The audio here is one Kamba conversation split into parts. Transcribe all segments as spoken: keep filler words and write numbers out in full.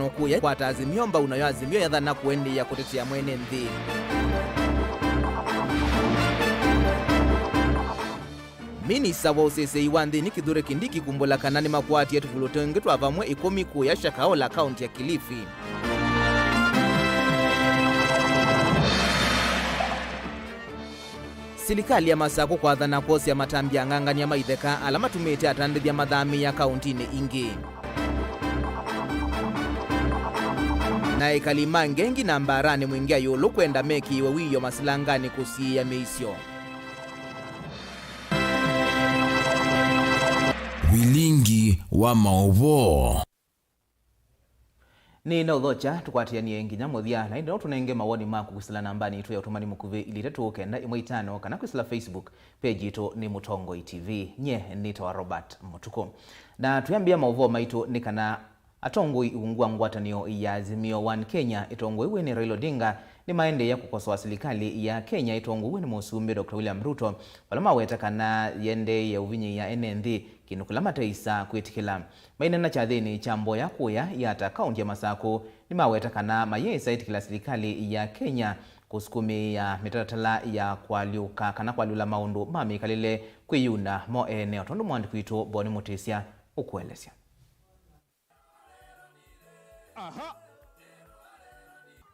Nũkũya kwata Azimio mbau, nayo Azimio yathana kũendeea kũtetea mwene nthĩ. Minista wa ũseseĩ wa nthĩnĩ Kithure Kindiki kumbũla kana nĩmakwatie tũvulũ tũngĩ twa vamwe ĩkũmi kũya Shakahola, kaunti ya Kilifi. Silikalĩ ya Masakũ kwathana kwosea matambya ang'ang'ania ma itheka ala matumĩte atandĩthya mathamĩĩa kauntinĩ ingĩ. Na ekali ma Ngengi na Mbaranĩ Mwingĩa ĩũlũ kwenda mekĩĩwe wiio masilanganĩ kũsiĩĩa mĩisyo. Vilingi wa maũvoo. Nĩ na ũthokya tũkwatĩanĩe nginya mũthya, na ĩndĩ no tũnenge mawoni maku kwĩsĩla nambanĩ itũ ya ũtũmani mũkuvĩ, ilĩ itatũ kenda ĩmwe itano, kana kwĩsĩla Facebook page itũ nĩ Mũtongoi T V. Nyie nĩtawa Robert Mũtukũ. Na twĩambĩa maũvoo maitũ nĩ kana atongoi ungu wa ngwatanĩo ya Azimio One Kenya ĩtongoew'e nĩ Raila Odinga nĩmaendeea kũkosoa silikalĩ ya Kenya ĩtongoew'e nĩ Mũsumbĩ Doctor William Ruto, vala maweta kana yĩendeee ũvinyĩĩa ene nthĩ, kĩndũ kĩla mateĩsa kwĩtĩkĩla. Maineena kyathĩnĩ kya mboya kũya Yatta, kaunti ya Masakũ, nĩmaweta kana mayĩsa ĩtĩkĩla silikalĩ ya Kenya kũsukumĩĩa mĩtalatala ya kũalyũka kana kũalyũla maũndũ ma mĩkalĩle kwĩyuna mo ene, o tondũ mũandĩki witũ Boni Mũtĩsya ũkũelesya.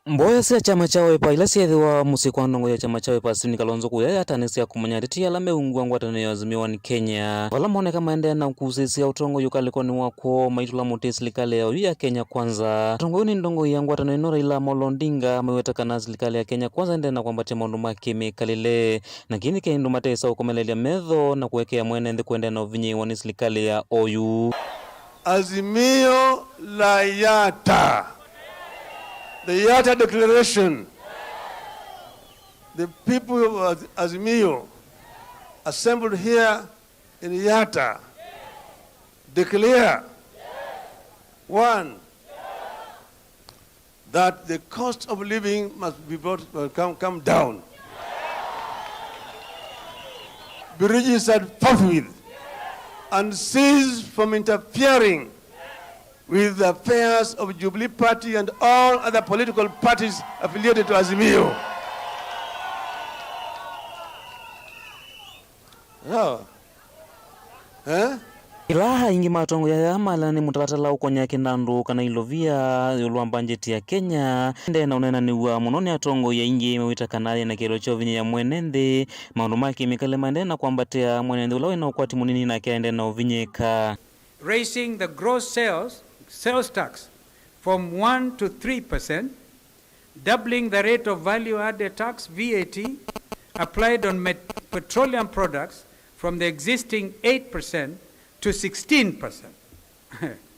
Mboya sya kyama kya Wiper ila syeethĩwa mũsyĩ kwa ndongoi ya kyama kya Wiper Stephen Kalonzo kũya Yatta nĩ sya kũmanya ateti ala meungu wa ngwatanĩo ya Azimio One Kenya, vala moneka maendeea na kũsĩsya ũtongoi ũkalĩkonĩ wa kwoo maitũla mũtĩ silikalĩ ya oyu ya Kenya Kwanza. Atongoi nĩ ndongoi ya ngwatanĩo ĩno Raila Amolo Odinga maiweta kana silikalĩ ya Kenya Kwanza ĩendee na kwambatya maũndũ ma kĩmĩkalĩle, na kĩĩ nĩ kĩndũ mateĩsa ũkomeleelya metho na kũekea mwene nthĩ kũendeea na ũvinyĩĩwa nĩ silikalĩ ya oyu. Azimio la Yatta. The Yatta Declaration. The people of Az-, Azimio assembled here in Yatta declare, one, that the cost of living must be brought, uh, come, come down, be registered forthwith, and cease from interfering with the affairs of Jubilee Party and all other political parties affiliated to Azimio. Sawa? Eh? Ĩla aingĩ ma atongoi aya malea nĩ mũtalatala ũkony'a kĩnandũ kana ilovia ĩũlũ wa mbanjeti ya Kenya, ndee na ũneenanĩw'a mũno nĩ atongoi aingĩ mawĩta kana yĩ na kĩeleelo kya ũvinyĩĩa mwene nthĩ, maũndũ ma kĩmĩkalĩle maendee na kwambatĩa, mwene nthĩ ũla wĩ na ũkwati mũnini nake aendee na ũvinyĩĩka. Raising the gross sales, sales tax from one to three percent, doubling the rate of value added tax, V A T, applied on met-, petroleum products from the existing eight percent to sixteen percent,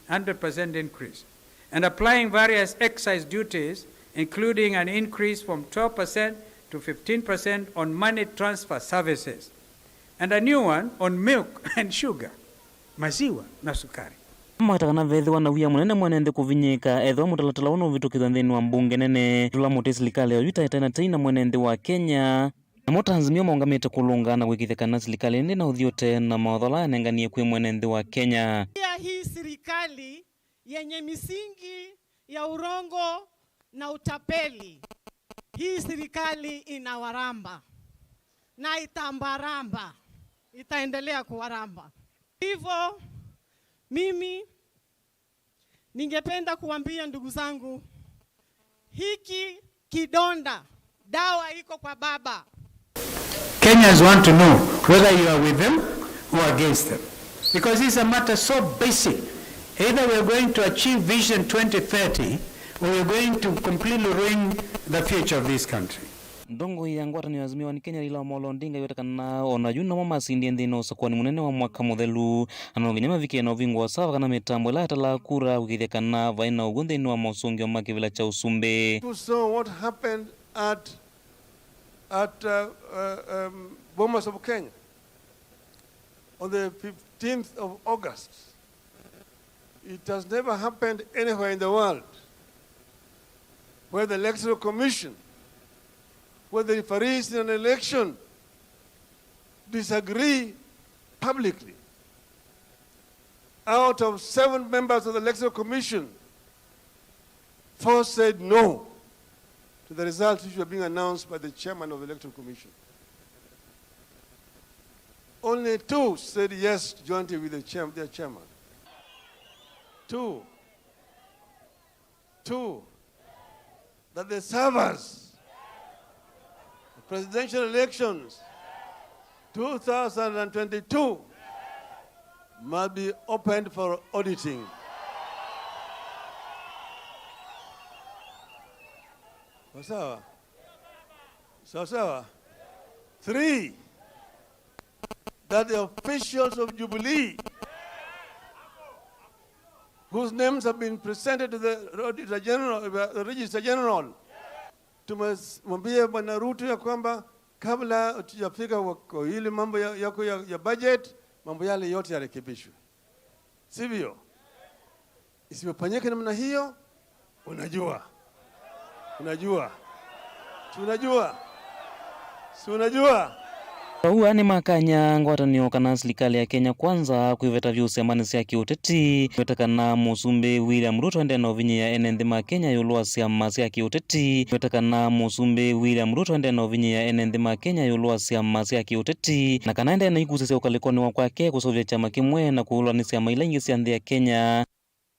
hundred percent increase, and applying various excise duties, including an increase from twelve percent to fifteen percent on money transfer services, and a new one on milk and sugar, maziwa na sukari. Maweta kana veethĩwa na wia mũnene mwene nthĩ kũvinyĩĩka ethĩwa mũtalatala ũũ nũvĩtũkĩthw'a nthĩnĩ wa mbunge nene, tũla mũtĩ silikalĩ ya oyu ĩtaete na tei na mwene nthĩ wa Kenya. Namo ta Azimio maũngamĩte kũlũnga na kũĩkĩĩthya kana silikalĩ ĩndĩ na ũthi ũtee na mawatho ala anenganie kwĩ mwene nthĩ wa Kenya. Pia hii serikali yenye misingi ya urongo na utapeli. Hii serikali inawaramba na itambaramba, itaendelea kuwaramba. Hivyo mimi ningependa kuambia ndugu zangu, hiki kidonda, dawa iko kwa baba. Kenyans want to know whether you are with them or against them. Because it's a matter so basic. Either we are going to achieve Vision twenty thirty or we are going to completely ruin the future of this country. Ndongoi ya ngwatanĩo ya Azimio One Kenya Raila Amolo Odinga aiweta kana o na yu namo masindie nthĩnĩ wa ũsakũani mũnene wa mwaka mũthelu, na no nginya mavikĩe na ũvingũ wa sava kana mĩtambo ĩla yatalaa kura kũĩkĩĩthya kana vai na ũw'o nthĩnĩ wa mosũngĩo ma kĩvĩla kya ũsumbĩ. You saw what happened at, at, uh, uh, um, Bomas of Kenya on the fifteenth of August. It has never happened anywhere in the world where the Electoral Commission, where the referees in an election disagree publicly. Out of seven members of the Electoral Commission, Four said no to the results which were being announced by the chairman of the Electoral Commission. Only two said yes jointly with the chair-, their chairman. Two. Two. That the servers of presidential elections two thousand and twenty-two must be opened for auditing. Sawa sawa? Sawa sawa? Three, that the officials of Jubilee whose names have been presented to the Auditor General, uh, the Registrar General, tumwambie Bwana Ruto ya kwamba kabla hatujafika kwa ile mambo ya, yako ya, ya budget, mambo yale yote yarekebishwe. Sivyo? Isipofanyika namna hiyo, unajua. Unajua. Si unajua? Si unajua? Vau aa nĩmakany'a ngwatanĩo kana silikalĩ ya Kenya Kwanza kwĩveta vyũ syamanĩ sya kĩũteti. Weta kana Mũsumbĩ William Ruto ende na ũvinyĩĩa ene nthĩ ma Kenya ĩũlũ wa syama sya kĩũteti. Weta kana Mũsumbĩ William Ruto ende na ũvinyĩĩa ene nthĩ ma Kenya ĩũlũ wa syama sya kĩũteti, na kana ende na ikusĩ sya ũkalĩkonĩ wa kwake kũseũvya kyama kĩmwe na kũvũlwa nĩ syama ila ingĩ sya nthĩ ya Kenya.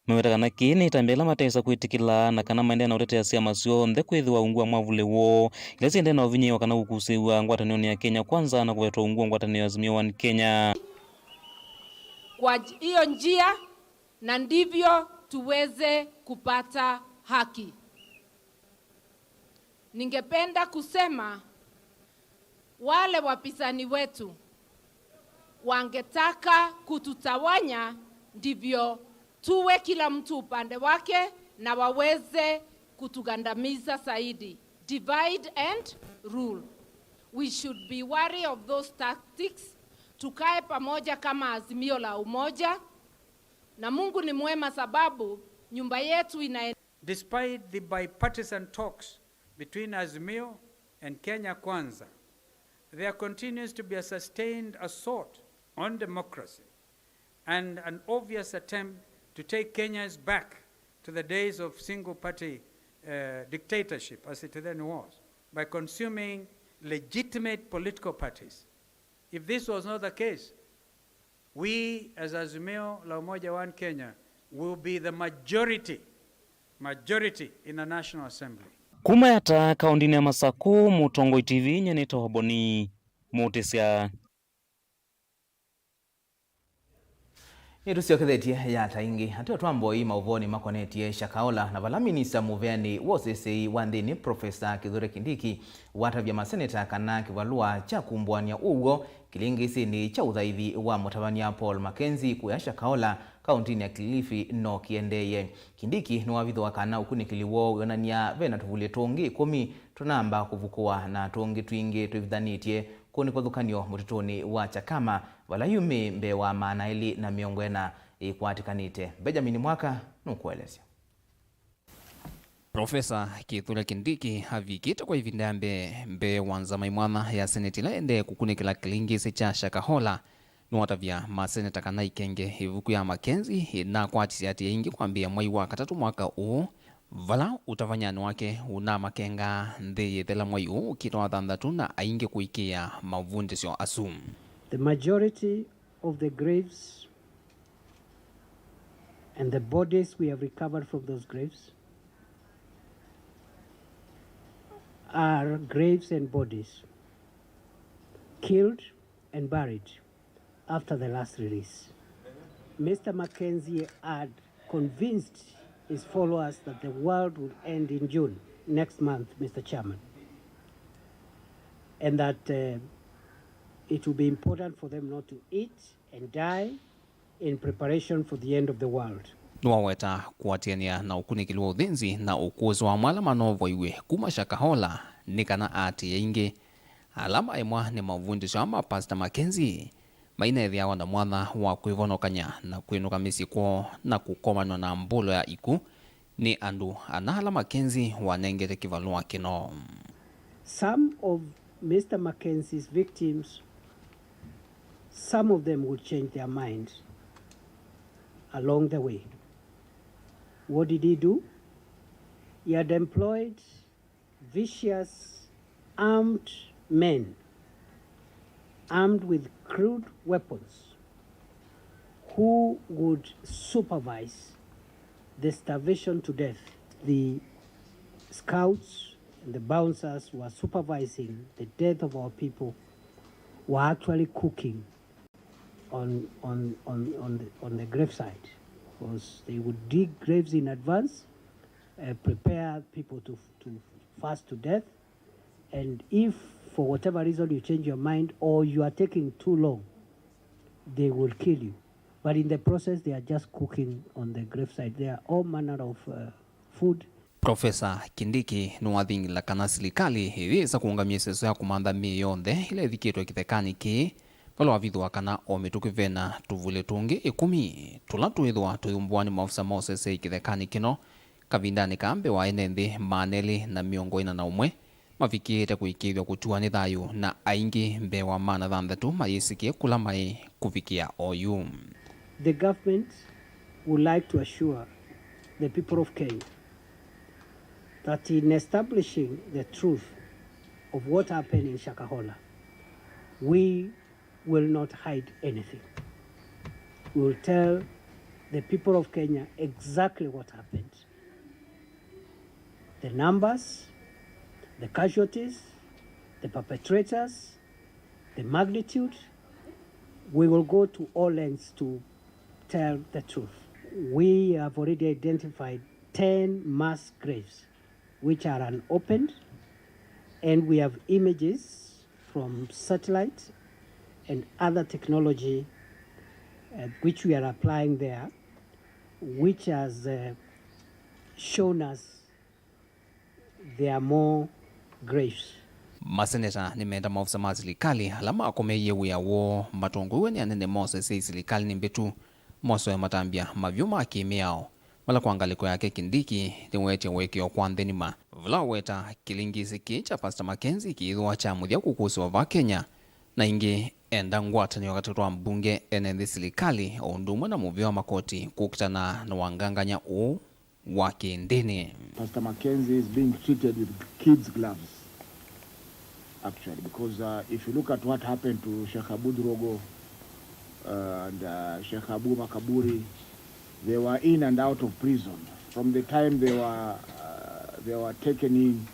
Meweta kana kĩĩ nĩ ĩtambya ĩla matesa kwĩtĩkĩla, na kana maendee na ũtetea syama syonthe kwĩthĩwa ungu wa mwavulĩ woo, ila siendee na ũvinyĩĩwa kana kũkusĩĩw'a ngwatanĩonĩ ya Kenya Kwanza na kũvetwa ungu wa ngwatanĩo ya Azimio One Kenya. Kwa hiyo njia, na ndivyo tuweze kupata haki. Ningependa kusema wale wapinzani wetu wangetaka kututawanya ndivyo tuwe kila mtu upande wake na waweze kutugandamiza zaidi. Divide and rule. We should be wary of those tactics. Tukae pamoja kama Azimio la Umoja. Na Mungu ni mwema sababu nyumba yetu ina Despite the bipartisan talks between Azimio and Kenya Kwanza, there continues to be a sustained assault on democracy and an obvious attempt to take Kenyans back to the days of single party, uh, dictatorship, as it then was, by consuming legitimate political parties. If this was not the case, we as Azimio la Umoja One Kenya will be the majority, majority in the National Assembly. Kuma Yatta, kaũndĩnĩ ya Masaku, Mũtongoi T V, nyie nĩtawa Boni Mũtĩsya. Nĩtũsyokethetye Yatta ĩngĩ. Ateo twa mboi maũvoonĩ makonetye Shakahola, na vala minista mũveani wa ũseseĩ wa nthĩnĩ, Professor Kithure Kindiki, watavya maseneta kana kĩvalũa kya kumbũania ũw'o kĩlĩngĩsĩnĩ kya ũthaithi wa mũtavany'a Paul Mackenzie kũya Shakahola, kaũntĩnĩ ya Kilifi, no kĩendeeye. Kindiki nĩwavithũa kana ũkunĩkĩli woo wĩonany'a ve na tũvulĩ tũngĩ ĩkũmi tũnamba kũvukũwa na tũngĩ twingĩ twĩvithanĩtye kũnĩkothũkan'yo mũtitũnĩ wa Chakama, vala yu mĩĩ mbee wa maana elĩ na mĩongo ĩna ĩkwatĩkanĩte. Benjamin Mwaka nũkũelesya. Profesa Kithure Kindiki avikĩte kwa ĩvinda ya mbee mbee wa nzama ĩmwanya ya Seneti ĩla ĩendee kũkunĩkĩla kĩlĩngĩsĩ kya Shakahola. Nĩwatavya maseneta kana ikenge ĩvuku ya Mackenzie ĩnakwatisye atĩ aingĩ kwambĩĩa mwai wa katatũ mwaka ũũ, vala ũtavanyanĩ wake ũnamakengaa nthĩ yĩthela mwai ũũ ũkĩte wa thanthatũ na aingĩ kũĩkĩĩa mavundĩsyo asu. The majority of the graves and the bodies we have recovered from those graves are graves and bodies killed and buried after the last release. Mister Mackenzie had convinced his followers that the world would end in June next month, Mister Chairman, and that, uh, it would be important for them not to eat and die in preparation for the end of the world. Nĩwaweta kũatĩanĩa na ũkunĩkĩli wa ũthĩnzi na ũkũsĩ wa amwe ala manovoiw'e kuma Shakahola nĩ kana aatĩĩi aingĩ ala maemwa nĩ mavundĩsyo aa ma Pastor Mackenzie mainethĩawa na mwanya wa kwĩvonokany'a na kwĩnũka mĩsyĩ kwoo na kũkomanw'a na mbũlo ya ikw'ũ nĩ andũ ana ala Mackenzie wanengete kĩvalũa kĩno. Some of Mister Mackenzie's victims, some of them would change their mind along the way. What did he do? He had employed vicious armed men, armed with crude weapons, who would supervise the starvation to death. The scouts and the bouncers who are supervising the death of our people were actually cooking on, on, on, on the, on the graveside, because they would dig graves in advance, uh, prepare people to, to fast to death, and if for whatever reason you change your mind or you are taking too long, they will kill you. But in the process, they are just cooking on the graveside. There are all manner of, uh, food. Profesa Kindiki nĩwathingila kana silikalĩ ĩyĩsa kũũngamya ĩseso ya kũmantha mĩĩ yonthe ĩla ĩthikĩtwe kĩthekanĩ kĩĩ, vala wavithũa kana o mĩtũkĩ vena tũvulĩ tũngĩ ĩkũmi tũla twĩthĩwa tũyumbũwa nĩ maofisa ma ũseseĩ kĩthekanĩ kĩno, kavindanĩ ka mbee wa ene nthĩ maana elĩ na mĩongo ĩna na ũmwe mavikĩĩte kũĩkĩĩthw'a kũtiwa nĩ thayũ, na aingĩ mbee wa maana thanthatũ mayĩsĩkĩe kũla maĩ kũvikĩa oyu. The government would like to assure the people of Kenya that in establishing the truth of what happened in Shakahola, we will not hide anything. We will tell the people of Kenya exactly what happened. The numbers, the casualties, the perpetrators, the magnitude, we will go to all lengths to tell the truth. We have already identified ten mass graves which are unopened, and we have images from satellite and other technology, uh, which we are applying there, which has, uh, shown us there are more graves. Maseneta nĩmenda maofisa ma silikalĩ ala makomeie wĩa woo matongoew'e nĩ anene ma ũseseĩ silikalĩnĩ mbĩtu mosoe matambya mavyũ ma kĩ-mĩao, vala kwa ngalĩko yake Kindiki nĩweetye ũekeo kwa nthĩ nima, vala waweta kĩlingisi kĩĩ kya Pastor Mackenzie kĩithwa kya mũthya kũkũsĩwa vaa Kenya, na ĩngĩ enda ngwatanĩo katĩ wa mbunge, ene nthĩ, silikalĩ, o ũndũ ũmwe na mũvĩa wa makoti kũkitana na wangangany'a ũũ wa kĩndĩnĩ. Pastor Mackenzie is being treated with kids' gloves, actually, because, uh, if you look at what happened to Sheikh Abu Drogo, uh, and, uh, Sheikh Abu Makaburi, they were in and out of prison from the time they were, uh, they were taken in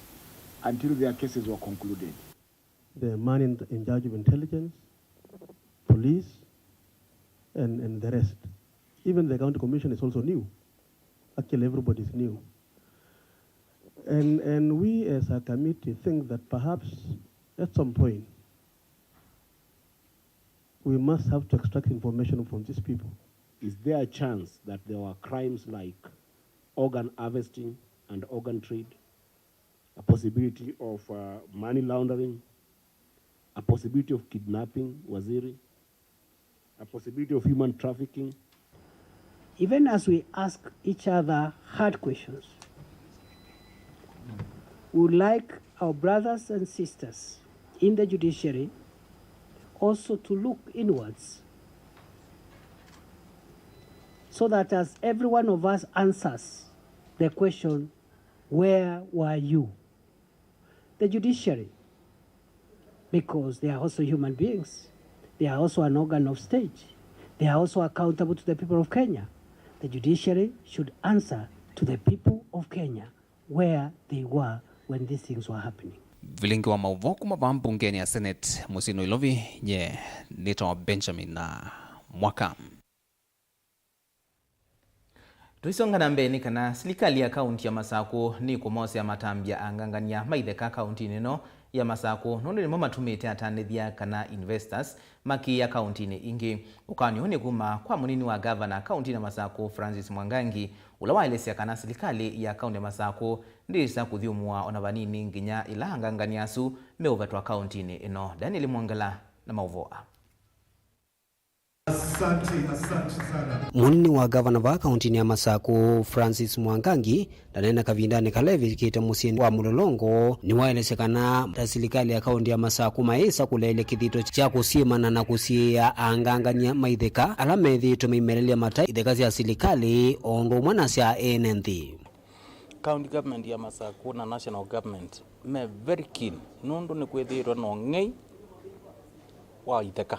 until their cases were concluded. The man in, in charge of intelligence, police, and, and the rest. Even the county commissioner is also new. Actually, everybody is new. And, and we as a committee think that perhaps at some point, we must have to extract information from these people. Is there a chance that there were crimes like organ harvesting and organ trade, a possibility of, uh, money laundering, a possibility of kidnapping, Waziri, a possibility of human trafficking? Even as we ask each other hard questions, we would like our brothers and sisters in the judiciary also to look inwards, so that as every one of us answers the question, "Where were you?" The judiciary, because they are also human beings, they are also an organ of state, they are also accountable to the people of Kenya. The judiciary should answer to the people of Kenya where they were when these things were happening. Vilingi wa maũvoo kuma vaa mbungenĩ ya Senate mũsyĩ Nairobi, nye nĩtawa Benjamin na Mwaka. Tũisonga na mbee, nĩ kana silikalĩ ya kaunti ya Masakũ nĩkũmosea matambya angangany'a ma itheka kauntinĩ ĩno ya Masakũ, nũndũ nĩmo matũmĩte atanĩthya kana investors makĩĩa kauntinĩ ingĩ. Ũkany'o nĩ kuma kwa mũnini wa gavana kauntinĩ ya Masakũ, Francis Mwangangi, ũla waelesya kana silikalĩ ya kaunti ya Masakũ ndĩĩsa kũthyũmũa ona vanini nginya ĩla angangany'a asu meũvetwa kauntinĩ ĩno. Daniel Mwongela na maũvoo aa. Asante, asante sana. Mũnini wa gavana vaa kauntinĩ ya Masakũ, Francis Mwangangi, ndaneena kavindanĩ kala evikĩte mũsyĩ wa Mũlolongo, nĩwaelesya kana ta silikalĩ ya kaunti ya Masakũ mayĩsa kũleelya kĩthito kya kũsyĩmana na kũsiĩĩa angangany'a ma itheka ala methĩĩtwe maimelelya mata itheka sya silikalĩ o ũndũ ũmwe na sya ene nthĩ. County government ya Masaku na national government me very keen nũndũ nĩkwĩthĩĩtwe na ũng'ei wa itheka.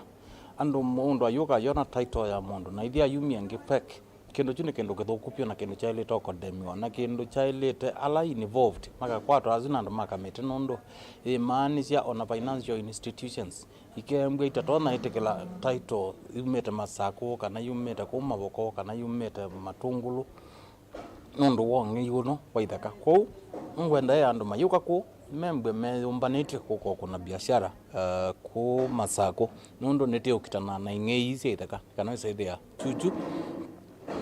Andũ, mũndũ ayũka ayona title ya mũndũ na ithi ayumia ĩngĩ fake. Kĩndũ kyu nĩ kĩndũ kĩthũku vyũ na kĩndũ kyaĩlĩte ũkondemiwa na kĩndũ kyaĩlĩte ala involved makakwatwa asu na andũ ma kamĩtĩ, nũndũ yĩmaanisya ona financial institutions ikembwa itatonya ĩtĩkĩla title yumĩte Masaku kana yumĩte kũu Mavoko kana yumĩte Matungulu nũndũ wa ũng'ei ũno wa itheka. Kwoou nĩngwenda e andũ mayũka kũu membwe meyũmbanĩtye kũka ũkũna biashara, eh, kũu Masaku, nũndũ nĩtĩũkitana na ing'ei ii sya itheka kana ĩsaĩthĩa chuchu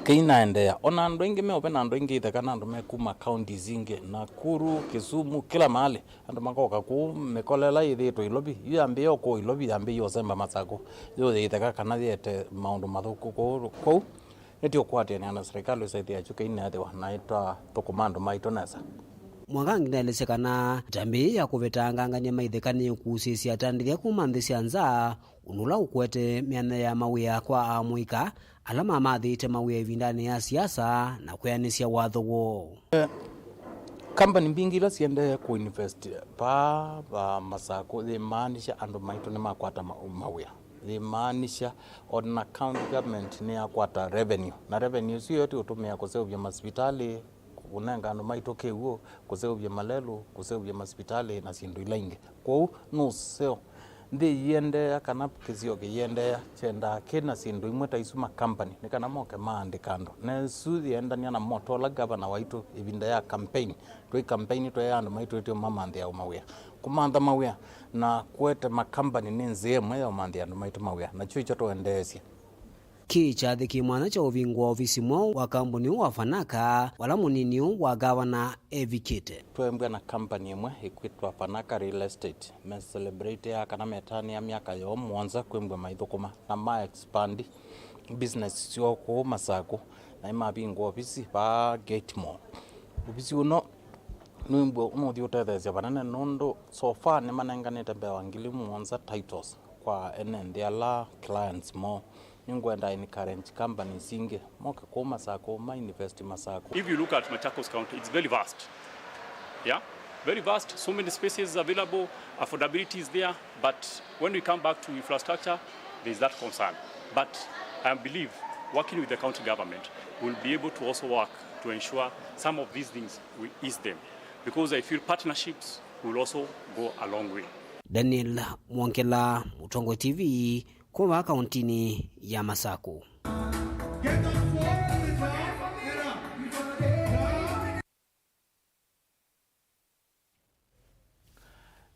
kĩinaendeea. Ona andũ aingĩ meũve na andũ aingĩ itheka na andũ me kuma counties ingĩ, Nakuru, Kisumu, kĩla maali. Andũ makoka kũu, mĩkolela yĩthĩĩtwe Ilovi, yu yambĩĩe o kũu Ilovi, yambĩĩe ũsemba Masaku, yũye itheka kana yĩete maũndũ mathũku kũu. Kwoou nĩtũũkwatĩanĩa na serikali ũsaĩthĩa kyu kĩinaethĩwa na ĩtwathũkũma andũ maitũ nesa. Mwangangi ndaelesya kana ĩtambya yĩĩ ya kũvetangangany'a ma itheka nĩĩkusĩĩsya atandĩthya kuma nthĩ sya nza, ũndũ ũla ũkwete myanya ya mawĩa kwa amũika ala mamathĩte mawĩa ĩvindanĩ ya siasa na kwĩanĩsya watho woo. Kambani mbingĩ ila siendee kũinvest vaa va Masaku, yĩmaanisya andũ maitũ nĩmakwata ma-, mawĩa. Yĩmaanisya ona county government nĩyakwata revenue, na revenue ĩsu yo tũũtũmĩa kũseũvya masivitalĩ, kũnenga andũ maitũ kĩw'ũ, kũseũvya malelũ, kũseũvya masivitalĩ na syĩndũ ila ingĩ. Kwoou nĩ ũseo. Nthĩ ĩiendeea kana kĩsio kĩiendeea kyendaa kĩ na syĩndũ imwe ta isu makambani nĩ kana moke maandĩka andũ. Na ĩsu yĩendany'a na moto ũla gavana waitũ ĩvinda ya campaign, twĩ campaign tweea andũ maitũ ĩtĩ ũmamanthĩa mawĩa. Kũmantha mawĩa na kũete makambani nĩ nzĩa ĩmwe ya ũmanthĩa andũ maitũ mawĩa, na kyo ikyo tũendeesye. Kĩĩ kyathĩ kĩ mwanya kya ũvingũa ovisi mweũ wa kambuni ũũ wa Fanaka, vala mũnini ũũ wa gavana evikĩte. Tweembwa na kambani ĩmwe ĩkwĩtwa Fanaka Real Estate, me celebrate ya kana metanĩa myaka yoo mũonza kwĩmbwa maithũkũma na ma expand business syoo kũu Masaku, na nĩmavingũa ovisi vaa Gate Mall. Ovisi ũno nĩwĩmbwa ũnũthi ũtetheesya vanene nũndũ so far nĩmanenganĩte mbee wa ngili mũonza titles kwa ene nthĩ ala clients moo. Nĩngwenda encourage companies ingĩ moke kũu Masaku, ma invest Masaku. If you look at Machakos County, it's very vast. Yeah? Very vast, so many spaces available, affordability is there, but when we come back to infrastructure, there is that concern. But I believe working with the county government, we'll be able to also work to ensure some of these things, we ease them. Because I feel partnerships will also go a long way. Daniel Mwongela, Mũtongoi T V, kuma kauntinĩ ya Masaku.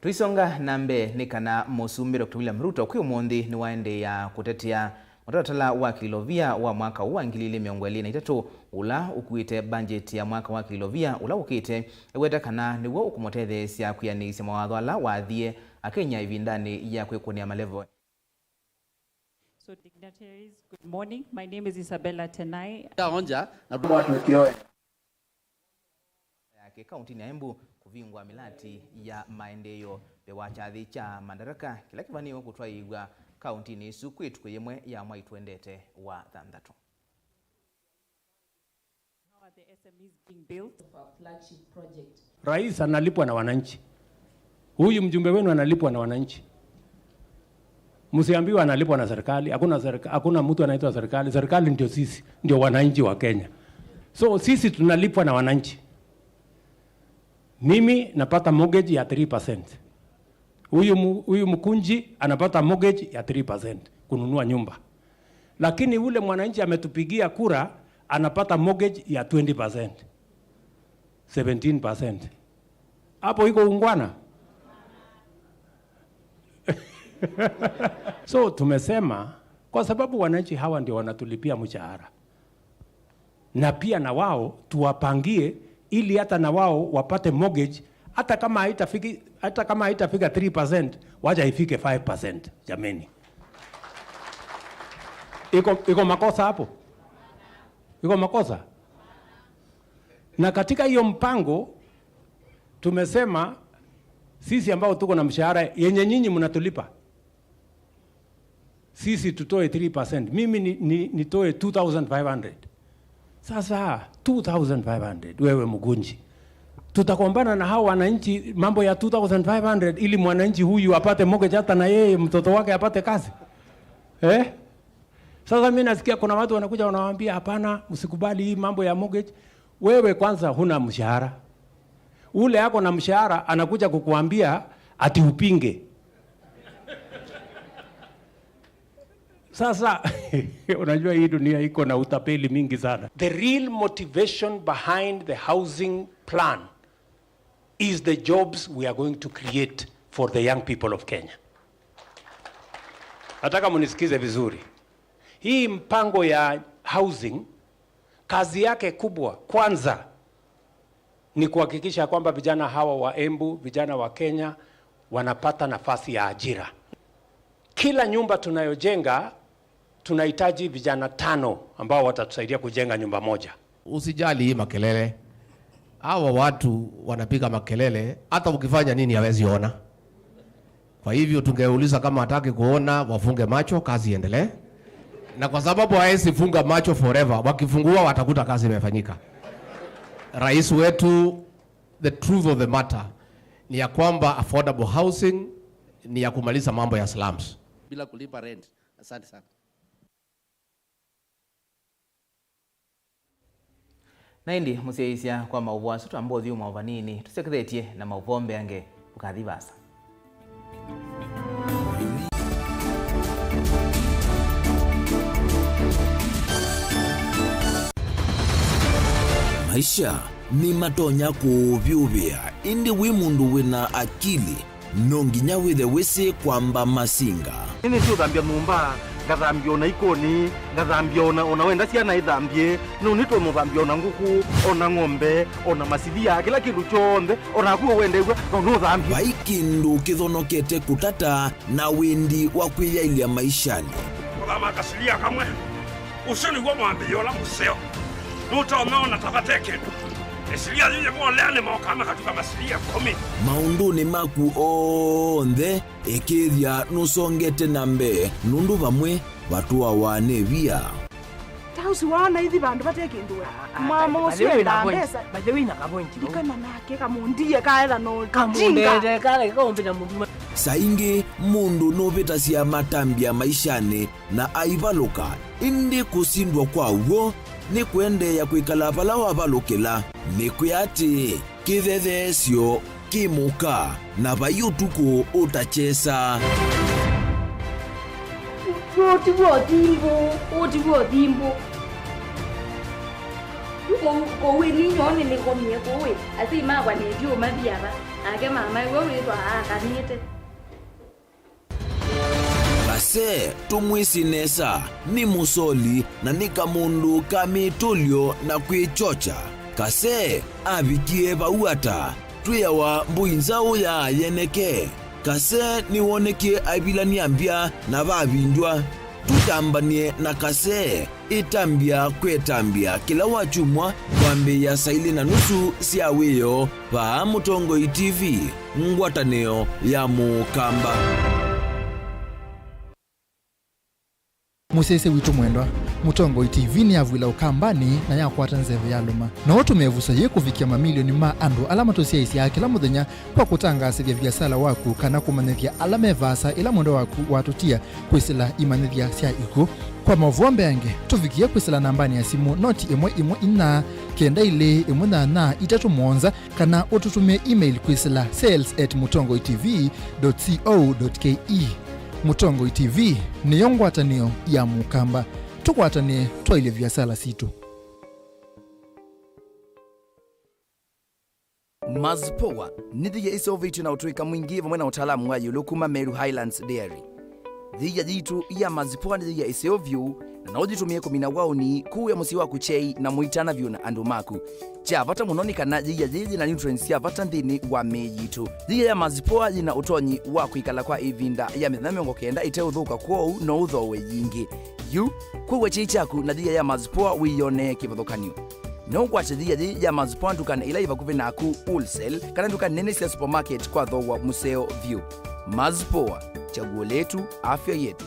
Tũisonga na mbee, nĩ kana Mũsumbĩ Doctor William Ruto kwĩ ũmũnthĩ nĩwaendeea kũtetea mũtalatala wa kĩlilovia wa mwaka ũũ wa ngili ilĩ mĩongo ĩlĩ na itatũ, ũla ũkuĩte mbanjeti ya mwaka wa kĩlilovia ũla ũkĩte, eweta kana nĩw'o ũkũmũtetheesya kwĩanĩisya mawatho ala wathie Akenya ĩvindanĩ ya kwĩkũnĩa malevo. So dignitaries, good morning. My name is Isabella Tenai. Taonja na mwatwĩkĩoe yake kauntinĩ ya Embu kũvingũa mĩlati ya maendeeo mbee wa kyathĩ kya Madaraka kĩla kĩvanĩĩwe kũtwaĩĩw'a kauntinĩ ĩsu kwĩ ĩtukũ yĩmwe ya mwai twendete wa thanthatũ. How are the S M Es being built? Of our flagship project. Rais analipwa na wananchi. Huyu mjumbe wenu analipwa na wananchi. Msiambiwa analipwa na serikali. Hakuna serika-, hakuna mtu anaitwa serikali. Serikali ndio sisi, ndio wananchi wa Kenya. So sisi tunalipwa na wananchi. Mimi napata mortgage ya three percent. Huyu mu-, huyu Mkunji anapata mortgage ya three percent kununua nyumba. Lakini ule mwananchi ametupigia kura anapata mortgage ya twenty percent, seventeen percent. Hapo iko ungwana? So tumesema, kwa sababu wananchi hawa ndio wanatulipia mshahara, na pia na wao tuwapangie ili hata na wao wapate mortgage, hata kama haitafiki-, hata kama haitafika three percent, wacha ifike five percent, jameni. Iko, iko makosa hapo? Iko makosa? Na katika hiyo mpango tumesema sisi ambao tuko na mshahara yenye nyinyi mnatulipa, sisi tutoe three percent. Mimi ni, ni, nitoe two thousand five hundred. Sasa two thousand five hundred, wewe Mkunji, Tutakombana na hao wananchi mambo ya two thousand five hundred ili mwananchi huyu apate mortgage, hata na yeye mtoto wake apate kazi? Eh? Sasa mimi nasikia kuna watu wanakuja wanawaambia, "Hapana, msikubali hii mambo ya mortgage." Wewe kwanza huna mshahara. Ule ako na mshahara anakuja kukuambia ati upinge. Sasa, unajua hii dunia iko na utapeli mingi sana. The real motivation behind the housing plan is the jobs we are going to create for the young people of Kenya. Nataka munisikize vizuri. Hii mpango ya housing, kazi yake kubwa kwanza ni kuhakikisha kwamba vijana hawa wa Embu, vijana wa Kenya, wanapata nafasi ya ajira. Kila nyumba tunayojenga, tunahitaji vijana tano ambao watatusaidia kujenga nyumba moja. Usijali hii makelele. Hawa watu wanapiga makelele, hata ukifanya nini hawezi ona. Kwa hivyo tungeuliza, kama hataki kuona, wafunge macho, kazi iendelee. Na kwa sababu hawezi funga macho forever, wakifungua watakuta kazi imefanyika. Rais wetu, the truth of the matter ni ya kwamba affordable housing ni ya kumaliza mambo ya slums. Bila kulipa rent. Asante sana. Na ĩndĩ mũsyaĩĩsya kwa maũvoo asu, twamba ũthyũmũa vanini tũsyokethetye na maũvoo mbeange. Ndũkathi vaasa. Maisha nĩmatonya kũũvyũvĩa, ĩndĩ wĩ mũndũ wĩna akili, no nginya wĩthe wĩsĩ kwamba masinga. Nĩnĩsĩ ũthambya nyũmba, ngathambya ona ikoni, ngathambya ona, ona wenda syana ithambye, no nĩtwe mũthambya ona ngũkũ, ona ng'ombe, ona masilia, kĩla kĩndũ kyonthe, onaku wendew'a no nũthambye. Vai kĩndũ kĩthonokete kũtata na wĩndi wa kwĩyaĩlya maishanĩ. Kũthama kasilia kamwe. Ũsu nĩw'o mwambĩĩo ũla mũseo. Nũtonya ona ta vate kĩndũ. Ĩsilia yĩyĩ volea nĩmokaa makatuka masilia ĩkũmi. Maũndũnĩ maku onthe, ĩkĩĩthya nũsongete na mbee, nũndũ vamwe vatũawa nĩ via. Ta ũsu waona ithi vandũ vate kĩndũ we. Ah, ah, mama ũsu endaa mbesa. By the way, na ka point. Ndikana nake kamũndie kaetha no kamũndete kale kaũmbĩta mũndũ. Saa ingĩ mũndũ nũvĩtasya matambya maishanĩ na aivalũka, ĩndĩ kũsindwa kwa w'o nĩ kũendeea kwĩkala vala wavalũkĩla. Nĩkwĩa atĩĩ, kĩthetheesyo kĩ mũka, na vai ũtukũ ũtakyesa. Ũũ ti w'o thimbũ, ũũ ti w'o thimbũ. Kũu, kũu ĩ ninyoo nĩnĩkomie kũu ĩ, asyai makwa nĩtyo mathi ava, nake mama ĩwe wĩthwa aakanĩte. Kase, tũmwĩsĩ nesa, nĩ mũsoli na nĩ kamũndũ ka mĩtũlyo na kwĩkyokya. Kase avikie vau ata? Twĩawa mbũi nzaũ ya yeneke. Kase nĩwonekie aivilany'a mbya na vavindywa. Tũtambany'e na Kase. Ĩtambya kwetambya kĩla wakyumwa kwambĩĩa saa ilĩ na nusu sya wĩoo vaa Mũtongoi T V, ngwatanĩo ya Mũkamba. Mũsyaĩĩsya witũ mwendwa, Mũtongoi T V nĩyavw'ĩla Ũkambanĩ na yakwata nzeve yalũma. No ũtũme ĩvuso yĩĩ kũvikĩa mamilioni ma andũ ala matũsyaĩĩsyaa kĩla mũthenya kwa kũtangaasĩthya viasala waku kana kũmanyĩthya ala me vaasa ĩla mwendwa waku watũtia kwĩsĩla imanyĩthya sya ikw'ũ. Kwa maũvoo mbeange, tũvikĩe kwĩsĩla nambanĩ ya simũ noti ĩmwe ĩmwe inya kenda ilĩ ĩmwe nyanya itatũ mũonza, kana ũtũtũmĩe email kwĩsĩla sales at mũtongoi T V dot co dot K E. Mũtongoi T V nĩyo ngwatanĩo ya Mũkamba. Tũkwatanĩe twaĩlye viasala sitũ. Mazpoa nĩ thĩia ĩseũvĩtw'e na ũtũĩka mwingĩ vamwe na ũtaalamu wa ĩũlũ kuma Meru Highlands Dairy. Thĩia yitũ ya Mazpoa nĩ thĩia ĩseo vyũ, na no ũyĩtũmĩe kũmina waũni, kũĩa mũsyĩ waku kyei, na mũitana vyũ na andũ maku. Kya vata mũno nĩ kana thĩia yĩĩ yĩ na nutrients sya vata nthĩnĩ wa mĩĩ yitũ. Thĩia ya Mazpoa yĩ na ũtonyi wa kwĩkala kwa ĩvinda ya mĩthenya mĩongo kenda ĩteũthũka, kwoou no ũthooe yingĩ. Yu, kwĩw'a kyei kyaku na thĩia ya Mazpoa wĩyonee kĩvathũkany'o. No ũkwate thĩia yĩĩ ya Mazpoa ndukanĩ ila yĩ vakuvĩ naku, wholesale, kana nduka nene sya supermarket kwa thooa mũseo vyũ. Mazpoa, chaguo letu, afya yetu.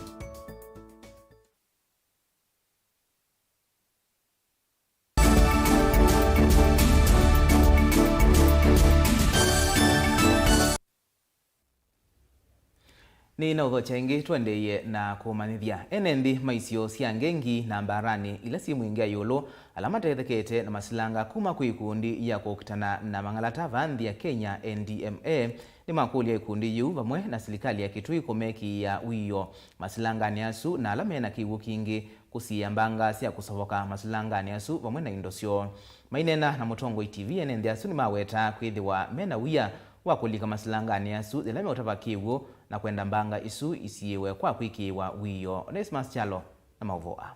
Nĩnaũthokya ĩngĩ tũendeeie na kũmanyĩthya. Ene nthĩ ma isio sya Ngengi na Mbarani ila syĩ Mwingĩa ĩũlũ, ala matethekete na masilanga kuma kwĩ ikundi ya kũkitana na mang'alata vaa nthĩ ya Kenya, N D M A, nĩmakũlya ikundi yĩu vamwe na silikalĩ ya Kitui kũmekĩĩa wĩoo masilanganĩ asu, na ala mena kĩw'ũ kingĩ kũsiĩĩa mbanga sya kũsovoka masilanganĩ asu vamwe na indo syoo. Maineena na Mũtongoi T V, ene nthĩ asu nĩmawetaa kwĩthĩwa mena wia wa kũlika masilanganĩ asu yĩla meũtava kĩw'ũ na kwenda mbanga isu isiĩĩwe kwa kwĩkĩĩwa wĩoo. Onesmus Kyalo na maũvoo aa.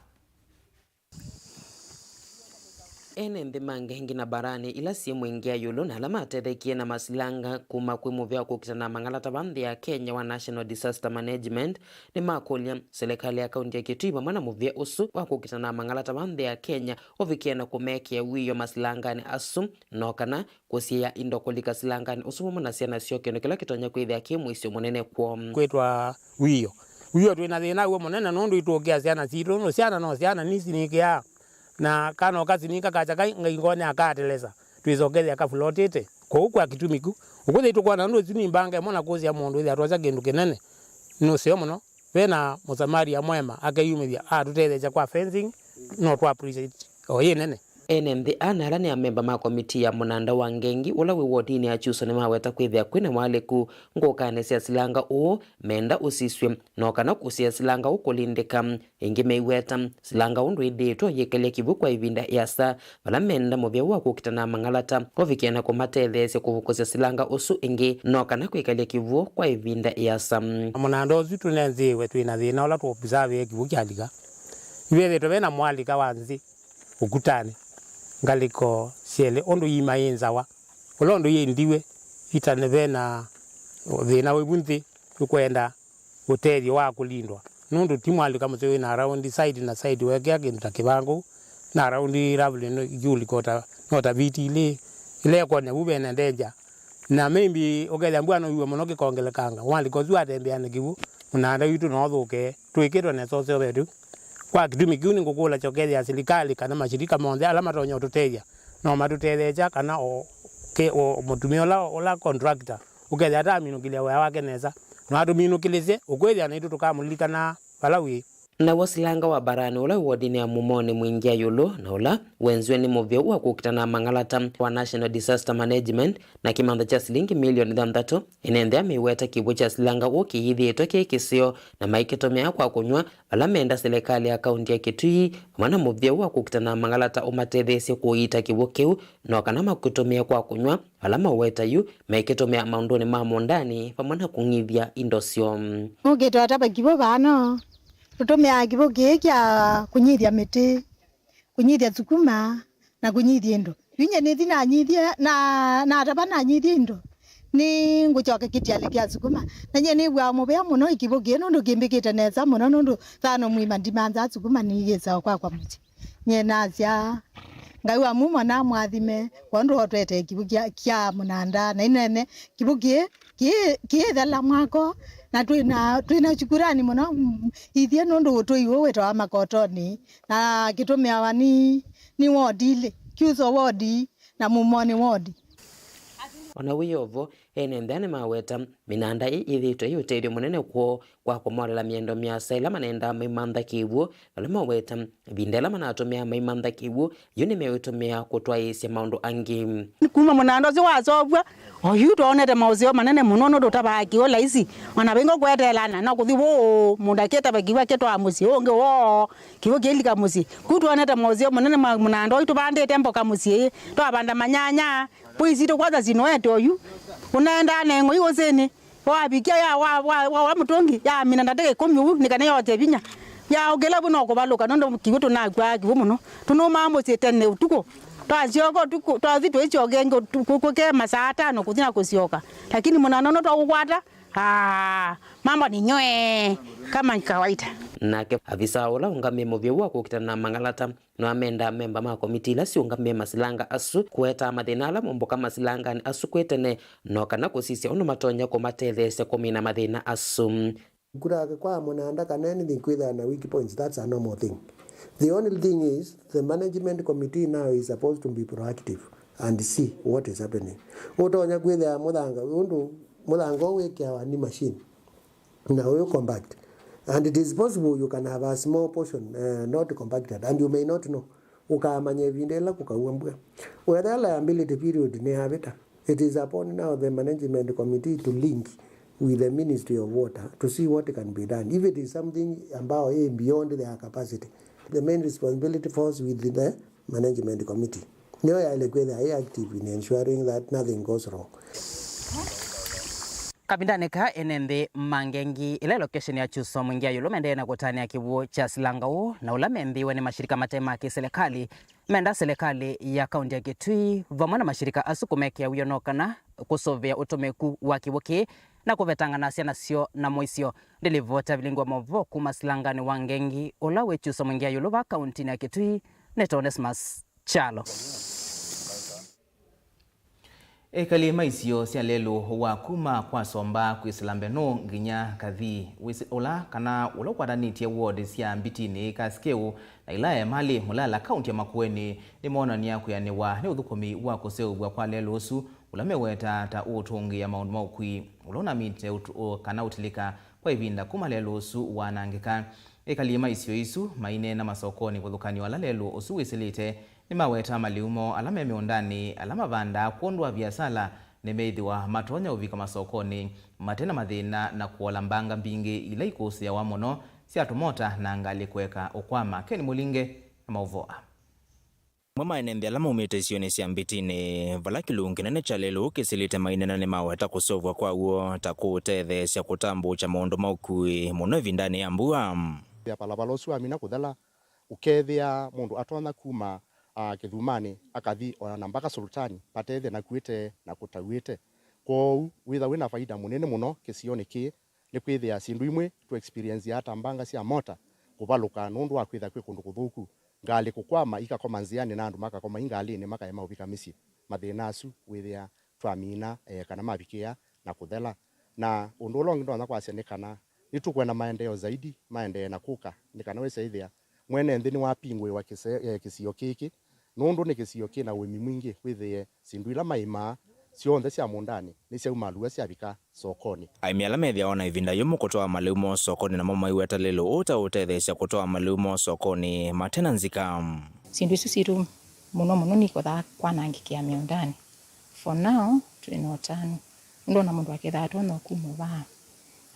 Ene nthĩ ma Ngengi na Mbarani ila syĩ Mwingĩa ĩũlũ na ala matethekie na masilanga kuma kwĩ mũvĩa wa kũkitana na mang'alata vaa nthĩ ya Kenya wa National Disaster Management nĩmakũlya silikalĩ ya kaunti ya Kitui vamwe na mũvĩa ũsu wa kũkitana na mang'alata vaa nthĩ ya Kenya ũvikĩe na kũmekĩa wĩoo masilanganĩ asu, no kana kũsiĩĩa indo kũlika silanganĩ ũsu vamwe na syana syoo, kĩndũ kĩla kĩtonya kwĩthĩa kĩ mũisyo mũnene kwoo. Kwĩtwa wĩoo. Wĩoo twĩ na thĩna w'o mũnene nũndũ itũkĩa syana sitũ, nũndũ syana no syana nisinikĩaa. Na kana ũkasinika kacha kai ngai ngone akatelesa, twĩsokethya kafulotĩte. Kwoou kwa kĩtumi kĩu, ũkwĩthĩa itũkwona nũndũ ĩsu nĩ mbanga ĩmwe na kũsya mũndũ wĩthĩa twasya kĩndũ kĩnene. Nĩ ũseo mũno. Ve na Mũsamaria mwema akeyumĩthya atũtetheesya kwa fencing, no twa appreciate o yĩ nene. Ene nthĩ ana ala nĩ amemba ma komitii ya mũnanda wa Ngengi ũla wĩ wodinĩ ya Chuso nĩmaweta kwĩthĩa kwĩna walĩku ngũkanĩ sya silanga ũũ menda ũsisw'e, no kana kũsiĩĩa silanga ũũ kũlindĩka. Ĩngĩ meiweta silanga ũũ ndwĩthĩĩtwe ũyĩkalya kĩw'ũ kwa ĩvinda ĩasa, vala menda mũvĩa wa kũkitana na mang'alata ũvikĩe na kũmatetheesya kũvukũsya silanga ũsu ĩngĩ, no kana kwĩkalya kĩw'ũ kwa ĩvinda ĩasa. Mũnanda ũsu tũnenziwe twĩ na thĩna ũla tũ observe kĩw'ũ kyalika. Ivethĩtwe ve na mwalĩka wa nzĩ ũkutanĩ, ngalĩko syelĩ ũndũ iima yĩ nzawa, ũla ũndũ yĩ ndiwe, itane ve na thĩna wĩvu nthĩ ũkwenda ũtethyo wa kũlindwa, nũndũ ti mwalĩka mũseo wĩ na around side na side wekĩa kĩndũ ta kĩvangũ, na around ravely no, ĩkĩũlika o ta, no ta viti ilĩ, ila ĩkonya vu vena danger. Na maybe ũkethĩa mbua no iwe mũno kĩkongelekanga, mwalĩka ũsu atembea na kĩw'ũ, mũnanda witũ no ũthũke, twĩkĩtwe nesa ũseo vetu. Kwa kĩtumi kĩu nĩngũkũlasya ũkethĩa silikalĩ kana mashirika monthe ala matonya ũtũtethya no matũtetheesya kana o, ke, o mũtumĩa ũla, ũla contractor ũkethĩa ataminũkĩlya wĩa wake nesa, no atũminũkĩlĩsye ũkwĩthĩa naitũ tũkamũlilikana vala wĩ. Naw'o silanga wa Mbarani ũla wĩ wodinĩ ya Mumonĩ Mwingĩa ĩũlũ na ũla wenziwe nĩ mũvĩa wa kũkitana na mang'alata wa National Disaster Management na kĩmantha kya silingi milioni thanthatũ, ene nthĩ ameiweta kĩw'ũ kya silanga ũũ kĩyĩthĩĩtwe kĩ kĩseo na maikĩtũmĩa kwa kũnyw'a, vala menda silikalĩ ya kaunti ya Kitui vamwe na mũvĩa wa kũkitana na mang'alata ũmatetheesye kũiita kĩw'ũ kĩu, no kana makũtũmĩe kwa kũnyw'a, vala maweta yu mekĩtũmĩa maũndũnĩ ma mũũndanĩ vamwe na kũng'ithya indo syoo. Ũkĩtwa tava kĩw'ũ vano, tũtũmĩaa kĩw'ũ kĩĩ kya kũnyithya mĩtĩ, kũnyithya sukuma, na kũnyithya indo. Yu nyie nĩthi nanyithie, na, natava nanyithie indo, nĩngũkyoka kĩtialĩ kya sukuma. Na nyie nĩw'aa mũvea mũno ĩkĩw'ũ kĩĩ nũndũ kĩmbĩkĩte nesa mũno, nũndũ thano mũima ndimanzaa sukuma nĩyĩsaa kwakwa mũsyĩ. Nyie nasya, Ngai wa mumo namwathime, kwondũ otwete kĩw'ũ kya, kya mũnanda, na inene kĩw'ũ kĩĩ, kĩĩ, kĩĩthela mwako, na twĩna, twĩna shukurani mũno, mm, ithyĩ nũndũ ũtũi ũũ wĩtawa Makotoni, na kĩtũmĩawa nĩ, nĩ wodi ilĩ, Kyuso wodi na Mumoni wodi. O na wĩ o vo, ene nthĩ nĩmaweta mĩnanda ĩĩ yĩthĩĩtwe yĩ ũtethyo mũnene kwoo kwa kũmolela mĩendo mĩasa ĩla manendaa maimantha kĩw'ũ, vala maweta ĩvinda ĩla manatũmĩaa maimantha kĩw'ũ, yu nĩmeũtũmĩa kũtwaĩĩsya maũndũ angĩ. Kuma mũnanda ũsu wasovw'a, oyu twonete maũseo manene mũno nũndũ ũtavaa kĩw'ũ laisi, o na vĩngĩ ũkweteelana no kũthi vũũ mũndũ akĩtava kĩw'ũ akĩtwaa mũsyĩ, ũngĩ woo kĩw'ũ kĩilika mũsyĩ. Ku twonete maũseo manene ma mũnanda ũyũ tũvandĩte mboka mũsyĩ, twavanda manyanya, mbũi sitũ kwasa sinoete oyu, ũnaendaa na ĩng'oi ũsĩnĩ. Wavikia ya wa, wa, wa, wa mũtũngi, yamina ndatĩka ĩkũmi ũu, nĩ kana yote vinya. Yaũkĩla vu no kũvalũka, nũndũ kĩw'ũ tũnakwaa kĩw'ũ mũno. Tũnũmaa mũsyĩ tene ũtukũ. Twasyoka ũtukũ, twathi tũisyoka ĩngĩ ũtukũ, kũke masaa atano kũthi na kũsyoka. Lakini mũnanda ũno twaũkwata, aa, mambo ni nywee, kama kawaida. Nake avisa ũla ũngamĩe mũvĩa wa kũkitana na mang'alata nĩwamendaa amemba ma komitii ila syĩũngamĩe masilanga asu kũwetaa mathĩna ala momboka masilanganĩ asu kwĩ tene, no kana kũsisya ũndũ matonya kũmatetheesya kũmina mathĩna asu. Kũtaka kwa mũnanda kana anything kwĩthĩwa na weak points, that's a normal thing. The only thing is the management committee now is supposed to be proactive and see what is happening. Ũtonya kwĩthĩa mũthanga, ũndũ mũthanga ũũ wĩkĩawa nĩ machine. Na ũyũ compact. And it is possible you can have a small portion, uh, not compacted, and you may not know. Ũkamanya ĩvinda ĩla kũkaua mbua. Whether liability period nĩyavĩta, it is upon now the management committee to link with the Ministry of Water to see what can be done. If it is something ambao ĩ beyond their capacity, the main responsibility falls with the management committee. Nĩyo yaĩle kwĩthĩa ĩ active in ensuring that nothing goes wrong. Kavindanĩ kaa ene nthĩ ma Ngengi, ĩla ĩ location ya Kyuso Mwingi ya ĩũlũ, maendee na kũtanĩa kĩw'ũ kya silanga ũũ, na ũla membĩwe nĩ mashirika mate ma kĩsilikalĩ, menda silikalĩ ya kaunti ya Kitui vamwe na mashirika asu kũmekĩa wĩoo no kana kũsũvĩa ũtũmĩku wa kĩw'ũ kĩĩ na kũvetangana syana syoo na mũisyo. Ndilivota vilingi wa maũvoo kuma silanganĩ wa Ngengi, ũla wĩ Kyuso Mwingi ya ĩũlũ vaa kauntinĩ ya Kitui, nĩ Onesmus Kyalo. Ekali ma isio sya lelũ wa kuma kwa Somba kwĩsĩla Mbenu nginya Kathii, wĩsĩ ũla kana ũla ũkwatanĩtye ward sya Mbitinĩ, Kasikeu, na ila Emali, Mulala, kaunti ya Makueni, nĩmoonany'a kwĩanĩwa nĩ ũthũkũmi wa kũseũvw'a kwa lelũ ũsu, ũla mewetaa ta ũũtũngĩĩa maũndũ ma ũkui, ũla ũnamĩte ũt-, ũ-, kana ũtilĩka kwa ĩvinda kuma lelũ ũsu waanangĩka. Ekali ma isio isu maineena masokonĩ kũthũkanĩwa ala lelũ ũsu wĩsĩlĩte, nĩmawetaa malĩu moo ala me mĩũndanĩ, ala mavandaa kwondũ wa viasala, nĩmeĩthĩwa matonya ũvika masokonĩ mate na mathĩna na kũola mbanga mbingĩ ila ikũsĩawa mũno sya tũmota na ngalĩ kũeka ũkwama. Ken Mũlinge na maũvoo aa. Amwe ma ene nthĩ ala maumĩte isionĩ sya Mbitinĩ, vala kĩlungu kĩnene kya lelũ kĩsĩlĩte maineena nĩmaweta kũseũvw'a kwaw'o ta kũũtetheesya kũtambũũkya maũndũ ma ũkui mũno ĩvindanĩ ya mbua. Ĩthĩa valava ũsu wamina kũthela, ũkethĩa mũndũ atonya kuma, ah, Kĩthumanĩ akathi ona mpaka Sultani, vatethya nakuĩte na kũtauĩte. Kwoou wĩtha wĩna faida mũnene mũno kĩsionĩ kĩĩ, nĩkwĩthĩa syĩndũ imwe tũ experience ata mbanga sya mota kũvalũka nũndũ wa kwĩtha kwĩ kũndũ kũthũku, ngalĩ kũkwama ikakoma nzĩanĩ na andũ makakoma i ngalĩnĩ makaema ũvika mĩsyĩ. Mathĩna asu wĩthĩa twamina, eh, kana mavikĩa na kũthela. Na ũndũ ũla ũngĩ ndonya kwasya nĩ kana nĩtũkwenda maendeeo zaidi maendee na kũka, nĩ kana wĩsa ĩthĩa mwene nthĩ nĩwapingũĩwa kĩse-, eh, kĩsio kĩkĩ, nũndũ nĩ kĩsio kĩ na ũĩmi mwingĩ, wĩthĩe syĩndũ ila maĩmaa syonthe sya mũũndanĩ nĩsyaumalw'a syavika sokonĩ. Aĩmi ala methĩawa na ĩvinda yũmũ kũtwaa malĩu moo sokonĩ namo maiweta lelũ ũũ ta ũtetheesya kũtwaa malĩu moo sokonĩ mate na nzika. Syĩndũ isu sitũ mũno mũno nikothaa kwanangĩkĩa mĩũndanĩ. For now, twĩ na ũtanu. Nũndũ ona mũndũ akethaa atonya kuma vaa,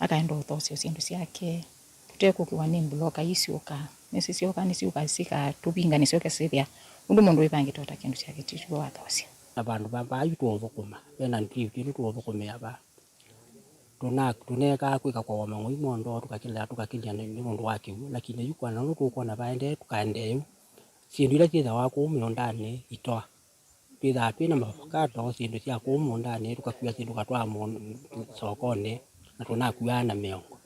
akaenda ũthosya syĩndũ syake, tũtekũkĩwa nĩ mbuloka ii syũkaa. Nĩsyo syũkaa, nĩsyũkaa sikatũvinga, nĩsyoke syĩthĩa ũndũ mũndũ wĩvangĩte ota kĩndũ kyake tĩtyo wathosya. Na vandũ va vaa yu tũũthũkũma, ve na drift ĩno tũũthũkũmĩa vaa. Tũna-, tũneekaa kwĩka kwa mang'oi mondo, tũkakĩlea, tũkakĩlya nĩ, nĩ ũndũ wa kĩw'ũ, lakini yu kwana ũndũ tũkwona vaendee, tũkaendee yu. Syĩndũ ila syĩthawa kũu mĩũndanĩ itoa. Twĩthaa twĩ na mavakato, syĩndũ sya kũu mũũndanĩ, tũkakua syĩndũ tũkatwaa mũũ-, sokonĩ, na tũnakuaa na mĩongo.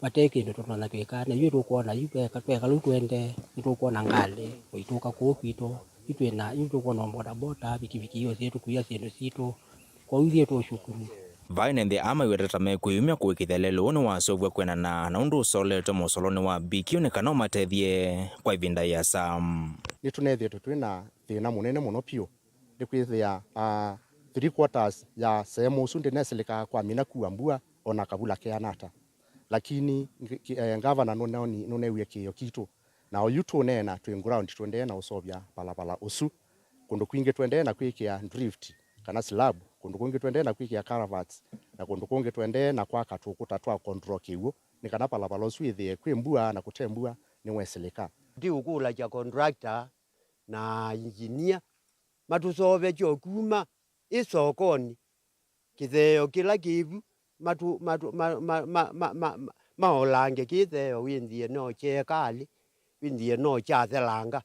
Vate kĩndũ tũtonya kwĩka, na yu tũkwona yu tweka, tweka lĩu tũendee, nĩtũkwona ngalĩ ũitũka kũu kwitũ, yu twĩ na, yu tũkwona bodaboda, vikiviki io syĩtũkuia syĩndũ sitũ, kwoou ithyĩ tũũshukuru. Vaa ene nthĩ aa maiweta ta mekwĩyumya kũĩkĩĩthya lelũ ũũ nĩwaseũvw'a kwĩanana na ũndũ ũsoletwe mũsolonĩ wa B Q nĩ kana ũmatethye kwa ĩvinda ĩasa. Nĩtũneethĩĩtwe twĩ na thĩna mũnene mũno vyũ, nĩkwĩthĩa, ah, three quarters ya sehemu ũsu ndĩnesĩlĩkaa kwamina kua mbua ona kavula keana ata. Lakini ngi-, ki-, eh, ngavana nũneoni-, nũneewie kĩĩo kitũ, na oyu tũũneena twĩ ground tũendee na ũseũvya valava ũsu. Kũndũ kwingĩ tũendee na kwĩkĩa drift kana slab, kũndũ kũngĩ tũendee na kwĩkĩa culverts, na kũndũ kũngĩ tũendee na kwaka tũkũta twa control kĩw'ũ, nĩ kana valava ũsu wĩthĩe kwĩ mbua na kũte mbua nĩwesĩlĩka. Ndiũkũlakya contractor na engineer matũseũvekye o kuma ĩ sokonĩ, kĩtheo kĩla kĩvu, matũ-, matũ-, ma-, ma-, ma-, ma-, ma-, ma-, maolange kĩtheo wĩnthĩe no kyekalĩ, wĩnthĩe no kyathelanga.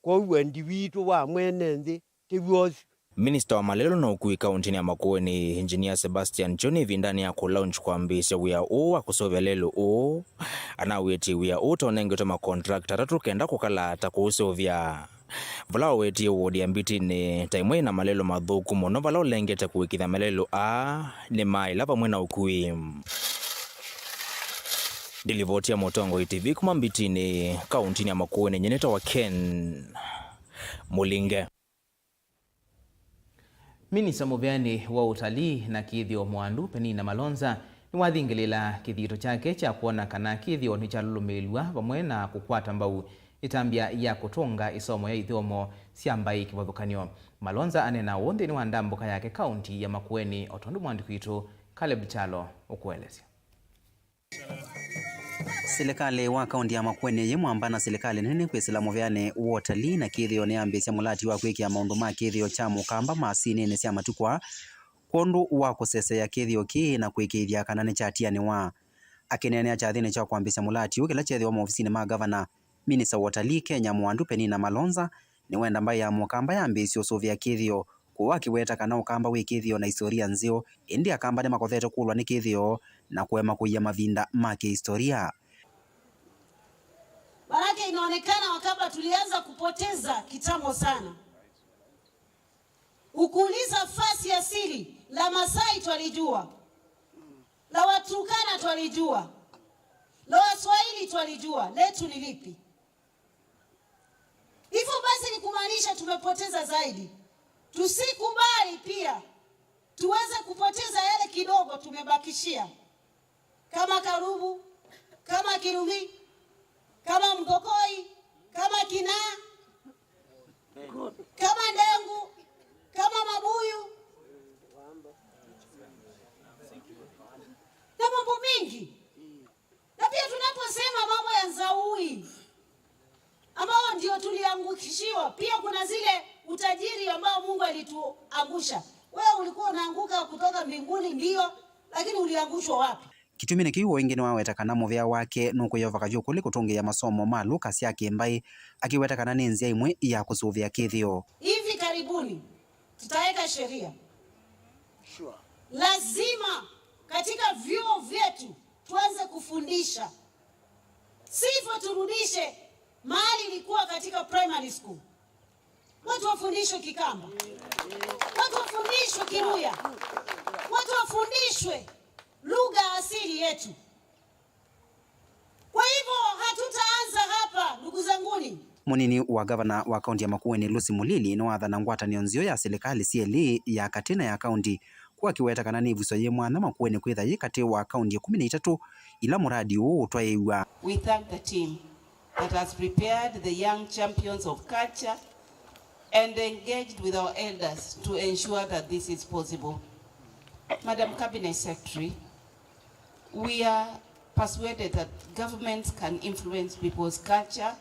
Kwoou wendi witũ wa mwene nthĩ ti w'o ũsu. Minista wa malelũ na ũkui kauntinĩ ya Makueni, Engineer Sebastian John, ĩvindanĩ ya kũ launch kwambĩĩsya wĩa ũũ wa kũseũvya lelũ ũũ, anawĩtie wĩa ũũ ta ũnengetwe makontrakta atatũ kenda kũkala ta kũũseũvya. Vala wawetie wodi ya Mbitinĩ ta ĩmwe ĩna malelũ mathũku mũno vala ũlengete kũĩkĩĩthya malelũ aa nĩmaĩla vamwe na ũkui. Ndilivoti ya Mũtongoi T V kuma Mbitinĩ, kauntinĩ ya Makueni, nyie nĩtawa Ken Mũlinge. Minista mũveani wa ũtalii na kĩthĩo mwandu, Penina Malonza, nĩwathingĩlĩĩla kĩthito kyake kya kwona kana kĩthĩo nĩkyalũlũmĩĩlw'a vamwe na kũkwata mbau ĩtambya ya kũtũnga ĩsomo ya ithyomo sya mbaĩ kĩvathũkany'o. Malonza aneena ũũ nthĩnĩ wa ndambũka yake kaũnti ya Makueni, o tondũ mwandĩki witũ Caleb Kyalo ũkũelesya. Silikalĩ wa kaũnti ya Makueni yĩ mwamba na silikalĩ nene kwĩsĩla mũvĩanĩ wa ũtalii na kĩthĩo nĩyambĩĩsya mũlati wa kwĩkĩa maũndũ ma kĩthĩo kya Mũkamba masinĩnĩ sya matukũ aa kwondũ wa kũseseea kĩthĩo kĩĩ na kũĩkĩĩthya kana nĩkyatianĩwa. Akĩneenea kyathĩnĩ kya kwambĩĩsya mũlati ũũ kĩla kyethĩwa maovisinĩ ma ngavana, minista wa ũtalii Kenya Mwandu Penina Malonza nĩwenda mbaĩ ya Mũkamba yambĩĩsye ũsũvĩa kĩthĩo, kũu akĩweta kana Ũkamba wĩ kĩthĩo na istoria nzeo, ĩndĩ Akamba nĩmakothete kũlwa nĩ kĩthĩo na kũema kũia mavinda ma kĩhistoria. Maanake inaonekana Wakamba tulianza kupoteza kitambo sana. Ukiuliza fasi asili, la Masai twalijua, la Waturkana twalijua, la Waswahili twalijua, letu ni lipi? Hivyo basi ni kumaanisha tumepoteza zaidi. Tusikubali pia tuweze kupoteza yale kidogo tumebakishia, kama Karubu, kama Kirumi, kama Mkokoi, kama Kinaa, kama Ndengu, kama Mabuyu na mambo mengi. Na pia tunaposema mambo ya nzaui, ambao ndio tuliangushiwa, pia kuna zile utajiri ambao Mungu alituangusha. Wewe ulikuwa unaanguka kutoka mbinguni, ndio, lakini uliangushwa wapi? Kĩtumi nĩ kĩu, o ĩngĩ nĩwaweta kana mũvĩa wake nũkũyova kavyũ kũlĩ kũtũngĩĩa masomo ma lũka sya kĩmbaĩ, akĩweta kana nĩ nzĩa ĩmwe ya kũsũvĩa kĩthĩo. Hivi karibuni tutaweka sheria. Lazima katika vyuo vyetu tuanze kufundisha. Sivyo turudishe mahali ilikuwa katika primary school. Watu wafundishwe Kikamba. Watu wafundishwe Kiluya. Watu wafundishwe lugha asili yetu. Kwa hivyo hatutaanza hapa, ndugu zanguni. Mũnini wa ngavana wa kaũnti ya Makueni, Lucy Mulili, nĩwathana ngwatanĩo nzeo ya silikalĩ syelĩ, ya katĩ na ya kaũnti, kũu akĩweta kana nĩ ĩvuso yĩ mwanya Makueni kwĩtha yĩ katĩ wa kaũnti ĩkũmi na itatũ ila mũradi ũũ ũtwaĩĩw'a. We thank the team that has prepared the young champions of culture and engaged with our elders to ensure that this is possible. Madam Cabinet Secretary, we are persuaded that governments can influence people's culture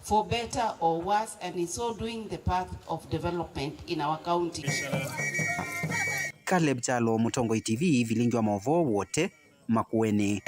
for better or worse, and in so doing, the path of development in our county. Caleb Kyalo, Mũtongoi T V, vilingi wa maũvoo wote, Makueni.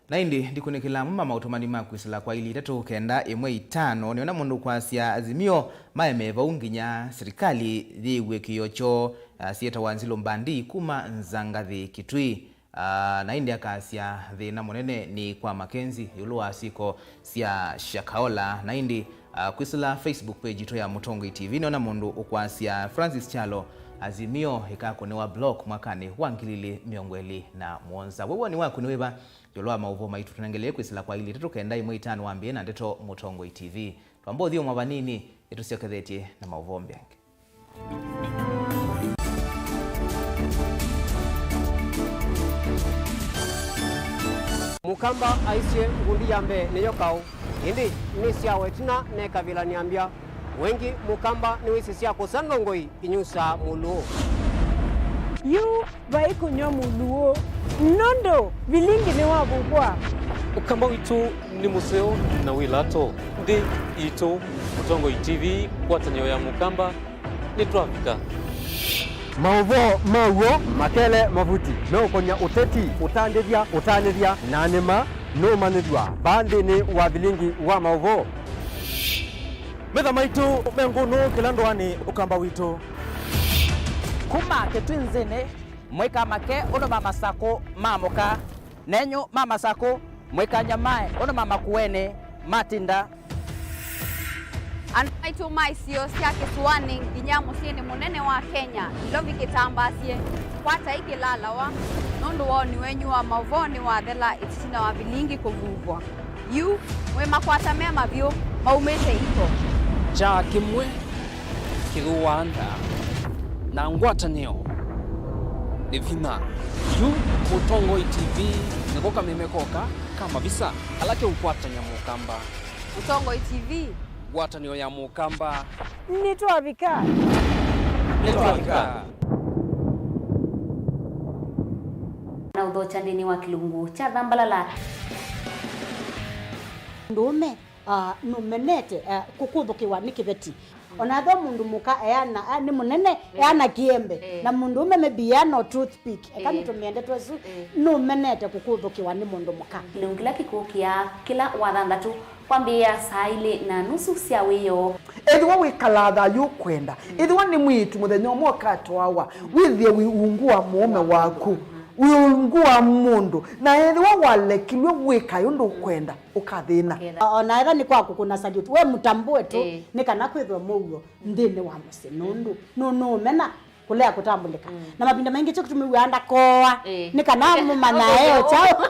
Na ĩndĩ, ndikunĩkĩla amwe ma maũtũmani ma kwĩsĩla kwa ili itatũ kenda ĩmwe itano, nĩona mũndũ ũkwasya Azimio maemee vau nginya silikalĩ yĩw'e kĩĩo kyoo, ah, syĩtawa Nzilũ Mbandi kuma Nzangathĩ Kitui. Ah, na ĩndĩ akasya thĩna mũnene nĩ kwa Makenzi ĩũlũ wa syĩko sya Shakahola. Na ĩndĩ, ah, kwĩsĩla Facebook page yitũ ya Mũtongoi T V, nĩona mũndũ ũkwasya Francis Kyalo, Azimio ĩkakũnĩwa block mwakanĩ wa ngili ili mĩongo ĩlĩ na mũonza. We woni waku nĩ wĩva ĩũlũ wa maũvoo maitũ? Tũnengelee kwĩsĩla kwa ili itatũ kenda ĩmwe itano wambĩĩe na ndeto Mũtongoi T V. Twamba ũthyũmũa vanini, nĩtũsyokethetye na maũvoo mbeange. Mũkamba aisye, ngundi ya mbee nĩyo kaũ, ĩndĩ nĩ syawa ĩtina nekavĩla nĩambya. Wengi Mũkamba nĩwĩsĩ sya kũsa ndongoi inyusaa mũlũũ. Yu vai kũnyw'a mũlũũ, nũndũ vilingi nĩwavuvwa. Ũkamba witũ nĩ mũseo na wĩ lato. Nthĩ yitũ, Mũtongoi T V, ngwatanĩo ya Mũkamba, nĩtwavika. Maũvoo ma w'o makele mavuti meũkony'a ũteti, ũtandĩthya, ũtanĩthya, na nĩma nũũmanyĩthw'a vaa nthĩnĩ wa vilingi wa maũvoo. Metha maitũ me ngũnũ kĩla ndũanĩ Ũkamba witũ. Kuma Kĩtwinzĩnĩ, mũikamake ũndũ ma Masakũ maamũka, nenyu ma Masakũ, mũikanyamae ũndũ ma Makueni matinda. Andũ maitũ ma isio sya kĩsũanĩ nginya mũsyĩnĩ mũnene wa Kenya, Nairobi kĩtambaasye, kwatai kĩlalawa, nũndũ woni wenyu wa maũvoo nĩwathela ĩtina wa vilingi kũvuvwa. Yu, mwĩmakwata me mavyũ, maumĩte iko. Kyaa kĩmwe, Kĩthũaa nda na ngwatanĩo nĩ vinya. Yu Mũtongoi T V nĩko kameme koka ka mavisa ala keũkwatany'a Mũkamba. Mũtongoi T V. Ngwatanĩo ya Mũkamba. Nĩtwavika. Nĩtwavika. Na ũthokya nthĩnĩ wa kĩlungu kya thambalala. Mũndũũme, ah, nũmenete, ah, kũkũthũkĩwa nĩ kĩveti. O na ethĩwa mũndũ mũka eana, ah, nĩ mũnene, eh, eana kĩembe, eh, na mũndũũme maybe eana o toothpick. Eka, eh, nĩtũmĩe ndeto ĩsu, eh, nũmenete kũkũthũkĩwa nĩ mũndũ mũka. Kĩlungu kĩla kĩkũkĩa kĩla wa thanthatũ kwambĩĩa saa ilĩ na nusu sya wĩoo. Ethĩwa wĩkalaa thayũ ũkwenda, ethĩwa nĩ mwĩĩtu mũthenya ũmwe ũkatwawa, wĩthĩe wĩ ungu wa mũũme waku, wĩ ungu wa mũndũ, na ethĩwa walekilw'e wĩkae ũndũ ũkwenda, ũkathĩna. Ũkathĩna. O na ethĩwa nĩ kwa kũkũna salute, we mũtambũe tu, ĩĩ, nĩ kana kwĩthwe mũuo nthĩnĩ wa mũsyĩ, nũndũ nũ-, nũũmena kũlea kũtambũlĩka. Mm. Na mavinda maingĩ kyo kĩtũmĩw'aa ndakoa, ĩĩ, nĩ kana mũmanyae o kyaũ.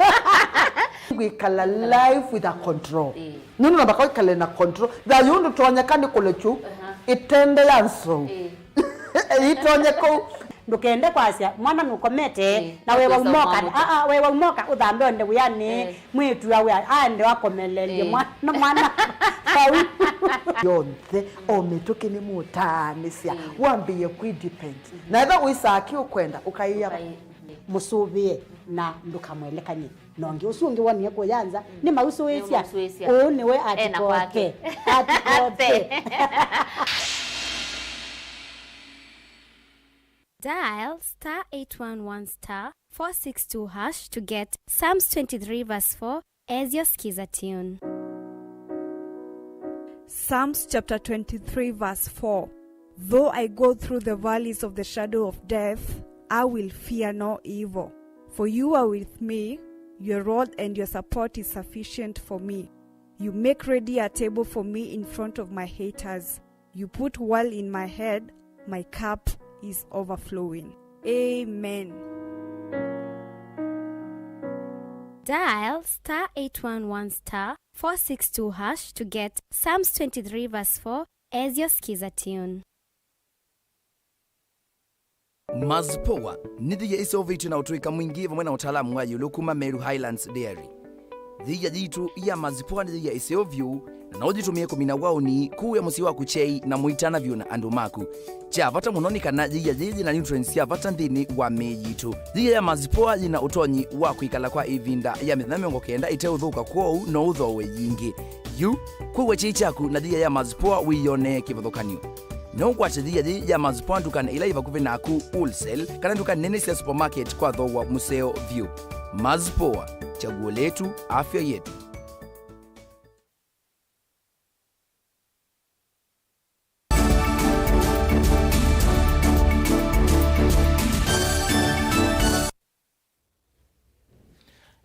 Kwĩkala life with a control. Ĩĩ. Nũndũ namba kwĩkale na control. Thayũ ndũtonyeka nĩ kũlekyu, aha, ĩtende ya nsou. Ĩĩ. Ĩtonye kũu. Ndũkende kwasya, mwana nũkomete, ĩĩ, na wewa ũkwĩsa umoka, ũmwamũka. Aa, wewa umoka, ũthambe onde wĩanĩ, ĩĩ, mwĩĩtu awe aende wakomeleelye, ĩĩ, mwana, mwana vau. Yonthe, o mĩtũkĩ nĩmũtaanĩsya, ĩĩ, wambĩĩe kwĩ depend. Mhm. Na ethĩwa wĩsaa kĩ ũkwenda, ũkaĩa. Ũkaĩ-, ĩĩ. Mũsũvĩe na ndũkamwelekany'e. Na ũngĩ ũsu ũngĩ wonie kũya nza, mm, nĩmausũĩsya. Nĩmausũĩsya. Ũũ nĩwe ena kwake. Atikoke. Atikoke. Dial star eight one one star four six two hash to get Psalms twenty-three verse four as your skiza tune. Psalms chapter twenty-three verse four. Though I go through the valleys of the shadow of death, I will fear no evil. For you are with me, your rod and your support is sufficient for me. You make ready a table for me in front of my haters. You put oil in my head, my cup is overflowing. Amen. Dial star eight one one star four six two hash to get Psalms twenty-three verse four as your skiza tune. Mazpoa nĩ yĩia ĩseũvĩtw'e na ũtũĩka mwingĩ vamwe na ũtaalamu wa ĩũlũ kuma Meru Highlands Dairy. Yĩia yitũ ya Mazpoa nĩ yĩia ĩseo vyũ, na no ũyĩtũmĩe kũmina waũni, kũĩa mũsyĩ waku kyei, na mũitana vyũ na andũ maku. Kya vata mũno nĩ kana yĩia yĩĩ yĩ na nutrients sya vata nthĩnĩ wa mĩĩ yitũ. Yĩia ya Mazpoa yĩ na ũtonyi wa kwĩkala kwa ĩvinda ya mĩthenya mĩongo kenda ĩteũthũka, kwoou no ũthooe yingĩ. Yu, kũĩa kyei kyaku na yĩia ya Mazpoa wĩyonee kĩvathũkany'o. No ũkwate yĩia yĩĩ ya Mazpoa ndukanĩ ila yĩ vakuvĩ naku, wholesale, kana nduka nene sya supermarket kwa thooa mũseo vyũ. Mazpoa, chaguo letu, afya yetu.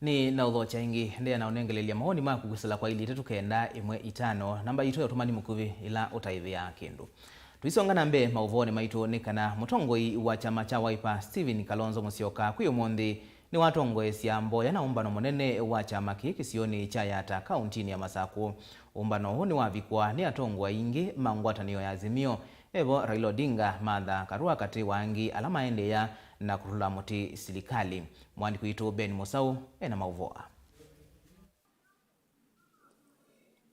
Nĩ na ũthokya ĩngĩ, endeea na ũnengelelya mawoni maku kwĩsĩla kwa ilĩ itatũ kenda ĩmwe itano, namba yitũ ya ũtũmani mũkuvĩ ĩla ũtaĩvĩaa kĩndũ. Tũisonga na mbee maũvoonĩ maitũ nĩ kana mũtongoi wa kyama kya Wiper, Stephen Kalonzo Musyoka, kwĩ ũmũnthĩ nĩwatongoesya mboya na ũmbano mũnene wa kyama kĩĩ kĩsionĩ kya Yatta, kaũntinĩ ya Masakũ. Ũmbano ũũ nĩwavikwa nĩ atongoi aingĩ ma ngwatanĩo ya Azimio, evo Raila Odinga, Martha Karua, katĩ wa angĩ ala maendeea na kũtũla mũtĩ silikalĩ. Mũandĩki witũ Ben Mũsaũ ena maũvoo aa.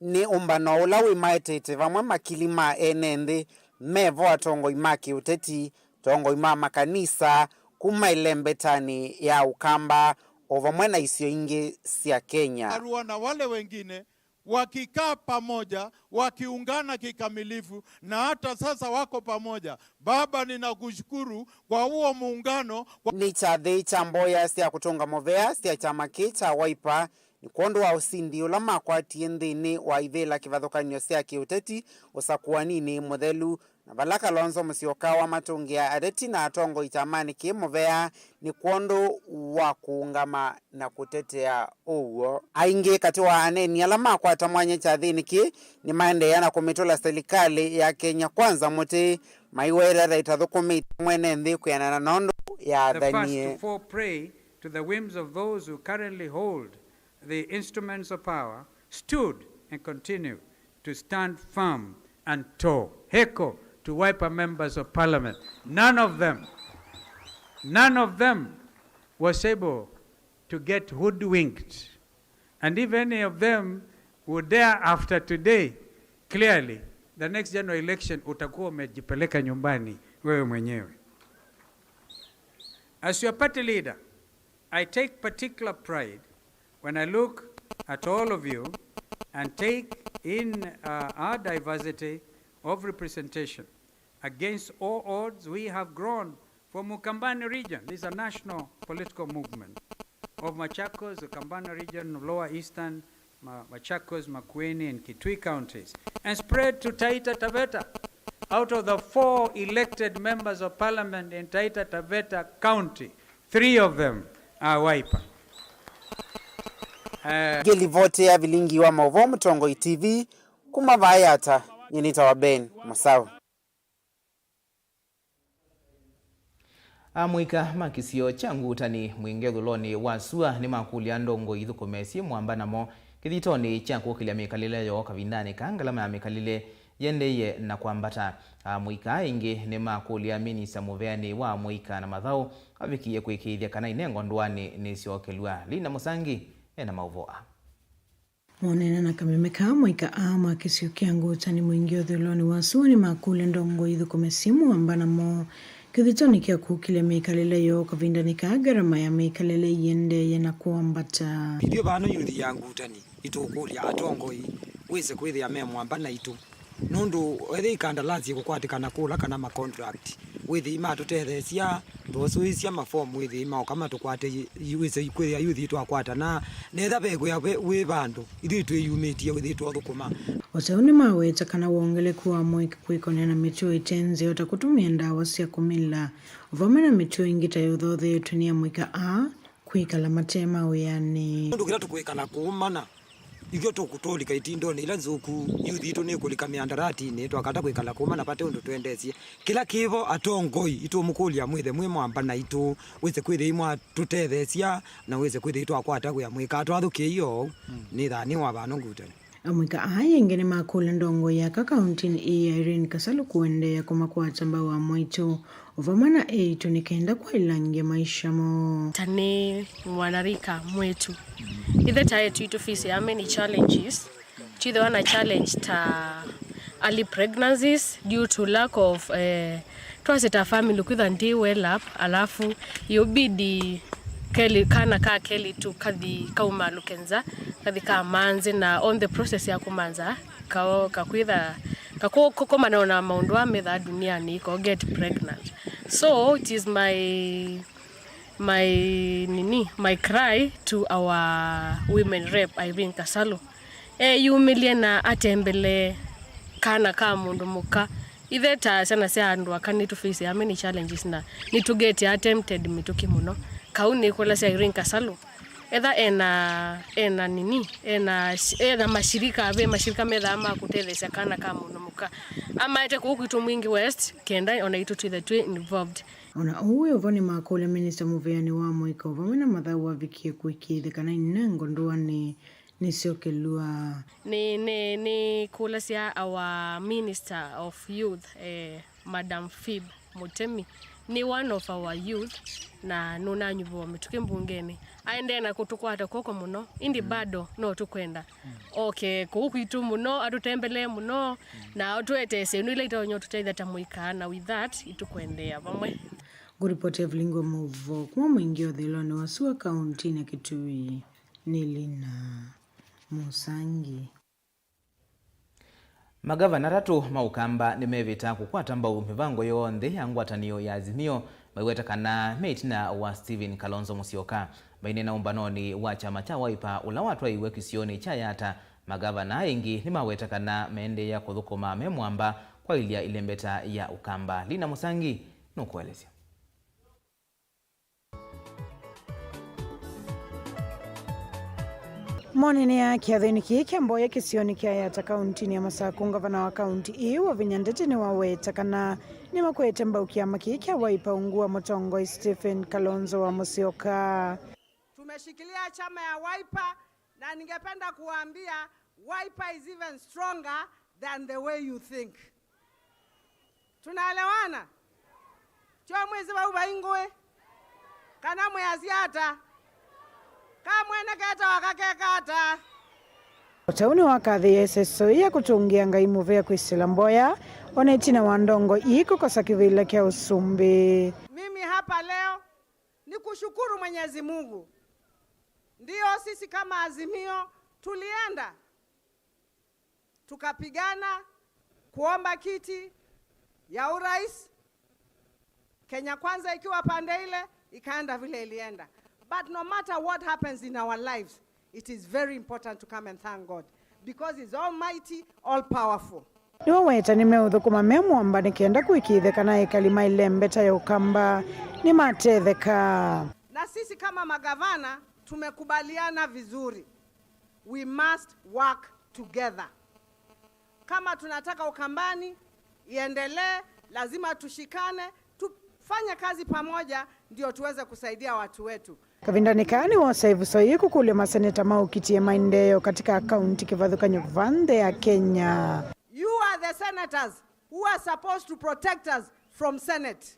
Nĩ ũmbano ũla wĩmaetete vamwe makili ma ene nthĩ, mevo atongoi ma kĩũteti, atongoi ma makanisa kuma ĩlembetanĩ ya Ũkamba, o vamwe na isio ingĩ sya Kenya. Karua na wale wengine wakikaa pamoja, wakiungana kikamilifu, na hata sasa wako pamoja. Baba, ninakushukuru kwa huo muungano, kwa... Nĩ kyathĩ kya mboya sya kũtũnga mũvea sya kyama kĩĩ kya Wiper nĩ kwondũ wa ũsindi ũla makwatie nthĩnĩ wa ivĩla kĩvathũkany'o sya kĩũteti ũsakũaninĩ mũthelu, na vala Kalonzo Musyoka wamatũngĩa ateti na atongoi kyamanĩ kĩĩ mũvea nĩ kwondũ wa kũũngama na kũtetea ũw'o. Aingĩ katĩ wa aneeni ala makwata mwanya kyathĩnĩ kĩĩ nĩmaendeea na kũmĩtũla silikalĩ ya Kenya Kwanza mũtĩ, maiweta ta ĩtathũkũmĩte mwene nthĩ kwĩanana na ũndũ yaathanie. The first to fall prey to the whims of those who currently hold the instruments of power stood and continue to stand firm and tall. Heko to Wiper members of parliament. None of them, none of them was able to get hoodwinked. And if any of them would dare after today, clearly, the next general election utakuwa umejipeleka nyumbani wewe mwenyewe. As your party leader, I take particular pride when I look at all of you and take in, uh, our diversity of representation. Against all odds, we have grown from Ukambani region. This is a national political movement of Machakos, Ukambani region, Lower Eastern, Ma-, Machakos, Makueni, and Kitui counties, and spread to Taita Taveta. Out of the four elected members of parliament in Taita Taveta County, three of them are Wiper. Eh, Ngĩlivoti ya vilingi wa maũvoo Mũtongoi T V kuma Vaayata, nyie nĩtawa Ben Masau. Amũika ma kĩsio kya Ngutani Mwingĩ ũthũlonĩ wa sua nĩmakũlya ndongoi ithũkũme syĩ mwamba namo kĩthitonĩ kya kũkĩlya mĩkalĩle yoo kavindanĩ kaa ngalama ya mĩkalĩle yĩendeeie na kwambata. Amũika aingĩ nĩmakũlya minista mũveanĩ wa amũika na mathaũ avikie kũĩkĩĩthya kana inengo ndũanĩ nĩsyokelw'a. Lina Mũsangi ena maũvoo aa. Monene na kameme kaa amũika aa ma kĩsio kya Ngutani Mwingĩ ũthũlonĩ wa sua nĩmakũlya ndongoi ithũkũme syĩ mwamba namo kĩthitonĩ kya kũkĩlya mĩkalĩle yoo kavindanĩ kaa ngalama ya mĩkalĩle yĩendeeie na kwambata. Ithyĩ vano yuthi ya Ngutani itũkũlya atongoi wĩse kwĩthĩa me mwamba naitũ. Nũndũ ethĩwa ikandalanzi kũkwatĩkana kũla kana ma contract, wĩthĩi matũtetheesya, thosũĩsya mafomu, wĩthĩi maoka matũkwate, yu-, wĩse kwĩthĩa yuthi twakwatana, na etha vekwĩa ve-, wĩ vandũ, ithyĩ twĩyumĩtye, wĩthĩi twathũkũma. Ota ũu nĩmaweta kana wongeleku wa amũika kwĩkonea na mĩtuo ĩte nzeo ta kũtũmĩa ndawa sya kũmila, vamwe na mĩtuo ĩngĩ ta yũthotheetw'e nĩ amũika aa, kwĩkala mate mawĩanĩ. Nũndũ kĩla tũkwĩkala kũũmana, ithyĩ tũkũtũlika itindonĩ ila nzũku, yuthi itũ nĩkũlika mĩandaratinĩ, twakata kwĩkala kũũmana vate ũndũ twendeesye. Kĩla kĩvo, atongoi, itũmũkũlya mwĩthe mwĩ mwamba naitũ, wĩse kwĩthĩa imwatũtetheesya, na wĩse kwĩthĩa itwakwata wĩa mwĩkaa twathũkĩi oou, nĩthaa nĩ wa vano Ngutani. Amũika aa aingĩ nĩmakũlya ndongoi ya aka kauntinĩ ĩĩ ya Irene Kasalu kũendeea kũmakwata mbau amũitũ o vamwe na eĩtu nĩ kenda kwaĩlangya maisha moo. Ta nĩ mwanarika mwĩtu, ithe ta eĩtu itũ face ya many challenges. Twĩthĩwa na challenge ta early pregnancies due to lack of, eh, twasye ta family kwĩtha ndĩ well up, alafu yobidi kelĩ, kana ka kelĩtu kathi kaumalũke nza, kathi kamanze, na on the process ya kũmanza, kao kakwĩtha kakũkomana na maũndũ aa methaa duniani, ko get pregnant. So it is my, my nini, my cry to our women rep Irene Kasalu, eyumĩlye na atembelee kana ka mũndũ mũka. Ithe ta syana sya andũ aka nĩtũface many challenges na nĩtũgetea tempted mĩtũkĩ mũno. Kau nĩkũlasya Irene Kasalu, etha ena, ena nini, ena, ena mashirika, ve mashirika methaa ma kũtetheesya kana ka mũndũ mũka. Amaete kũu kwitũ Mwingi West, kenda ona itũ twĩthe twĩ involved. Ona ũu wĩ ũvo, nĩmakũlya minista mũveanĩ wa amũika o vamwe na mathaũ avikie kũĩkĩĩthya kana inengo ndũanĩ nĩsyokelw'a. Nĩ, nĩ, nĩkũlasya our Minister of Youth, eh, Madam Phoebe Mutemi. Nĩ one of our youth, na nũnanyuvĩwa mĩtũkĩ mbungenĩ. Aendee na kũtũkwata kw'oko mũno, ĩndĩ bado no tũkwenda oke kũu kwitũ mũno, atũtembelee mũno, na atũetee syĩndũ ila itonya ũtũtethya ta mũika, na with that, itũkwendeea vamwe. Ngũripoti Evelyn Ngoma Mũvo kuma Mwingi ũthũĩlonĩ wa sua kauntinĩ ya Kitui. Nĩ Lina Mũsangi. Magavana atatũ ma Ũkamba nĩmevĩta kũkwata mbau mĩvango yonthe ya ngwatanĩo ya Azimio, maiweta kana me ĩtina wa Stephen Kalonzo Musyoka. Maineena ũmbanonĩ wa kyama kya Wiper ũla watwaiwe kĩsionĩ kya Yatta, magavana aingĩ nĩmaweta kana meendeea kũthũkũma me mwamba kwaĩlya ĩlembeta ya Ũkamba. Lina Mũsangi nũkũelesya. Monene ya kĩathoinĩ kĩĩ kya mboya kĩsionĩ kya Yatta kauntinĩ ya Masakũ, ngavana wa kaunti ĩĩ Wavinya Ndeti nĩwaweta kana nĩmakwete mbau kĩama kĩĩ kya Wiper ungu wa mũtongoi Stephen Kalonzo wa Musyoka. Tumeshikilia chama ya Wiper na ningependa kuwaambia Wiper is even stronger than the way you think. Tunaelewana? Tyo mwĩsĩ vau vai ngũĩ? Kana mwĩasya ata? Kamwene ketawa kakeka ata? Ũtau nĩwakathĩĩe ĩseso ĩĩ ya kũtũngĩa Ngai mũvea kwĩsĩla mboya, o na ĩtina wa ndongo ii kũkosa kĩvĩla kya ũsumbĩ. Mimi hapa leo ni kushukuru Mwenyezi Mungu. Ndio sisi kama Azimio tulienda tukapigana kuomba kiti ya urais, Kenya Kwanza ikiwa pande ile, ikaenda vile ilienda. But no matter what happens in our lives, it is very important to come and thank God because He's almighty, all powerful. Nĩwaweta nĩmeũthũkũma me mũamba nĩ kenda kũĩkĩĩthya kana ekali ma ĩlembeta ya Ũkamba nĩmatetheka. Na sisi kama magavana tumekubaliana vizuri. We must work together. Kama tunataka Ukambani iendelee, lazima tushikane, tufanye kazi pamoja ndio tuweze kusaidia watu wetu. Kavindanĩ kaa nĩwosa ĩvuso yĩĩ kũkũlya maseneta maũkitie maendeeo katika kaunti kĩvathũkany'o va nthĩ ya Kenya. You are the senators who are supposed to protect us from Senate.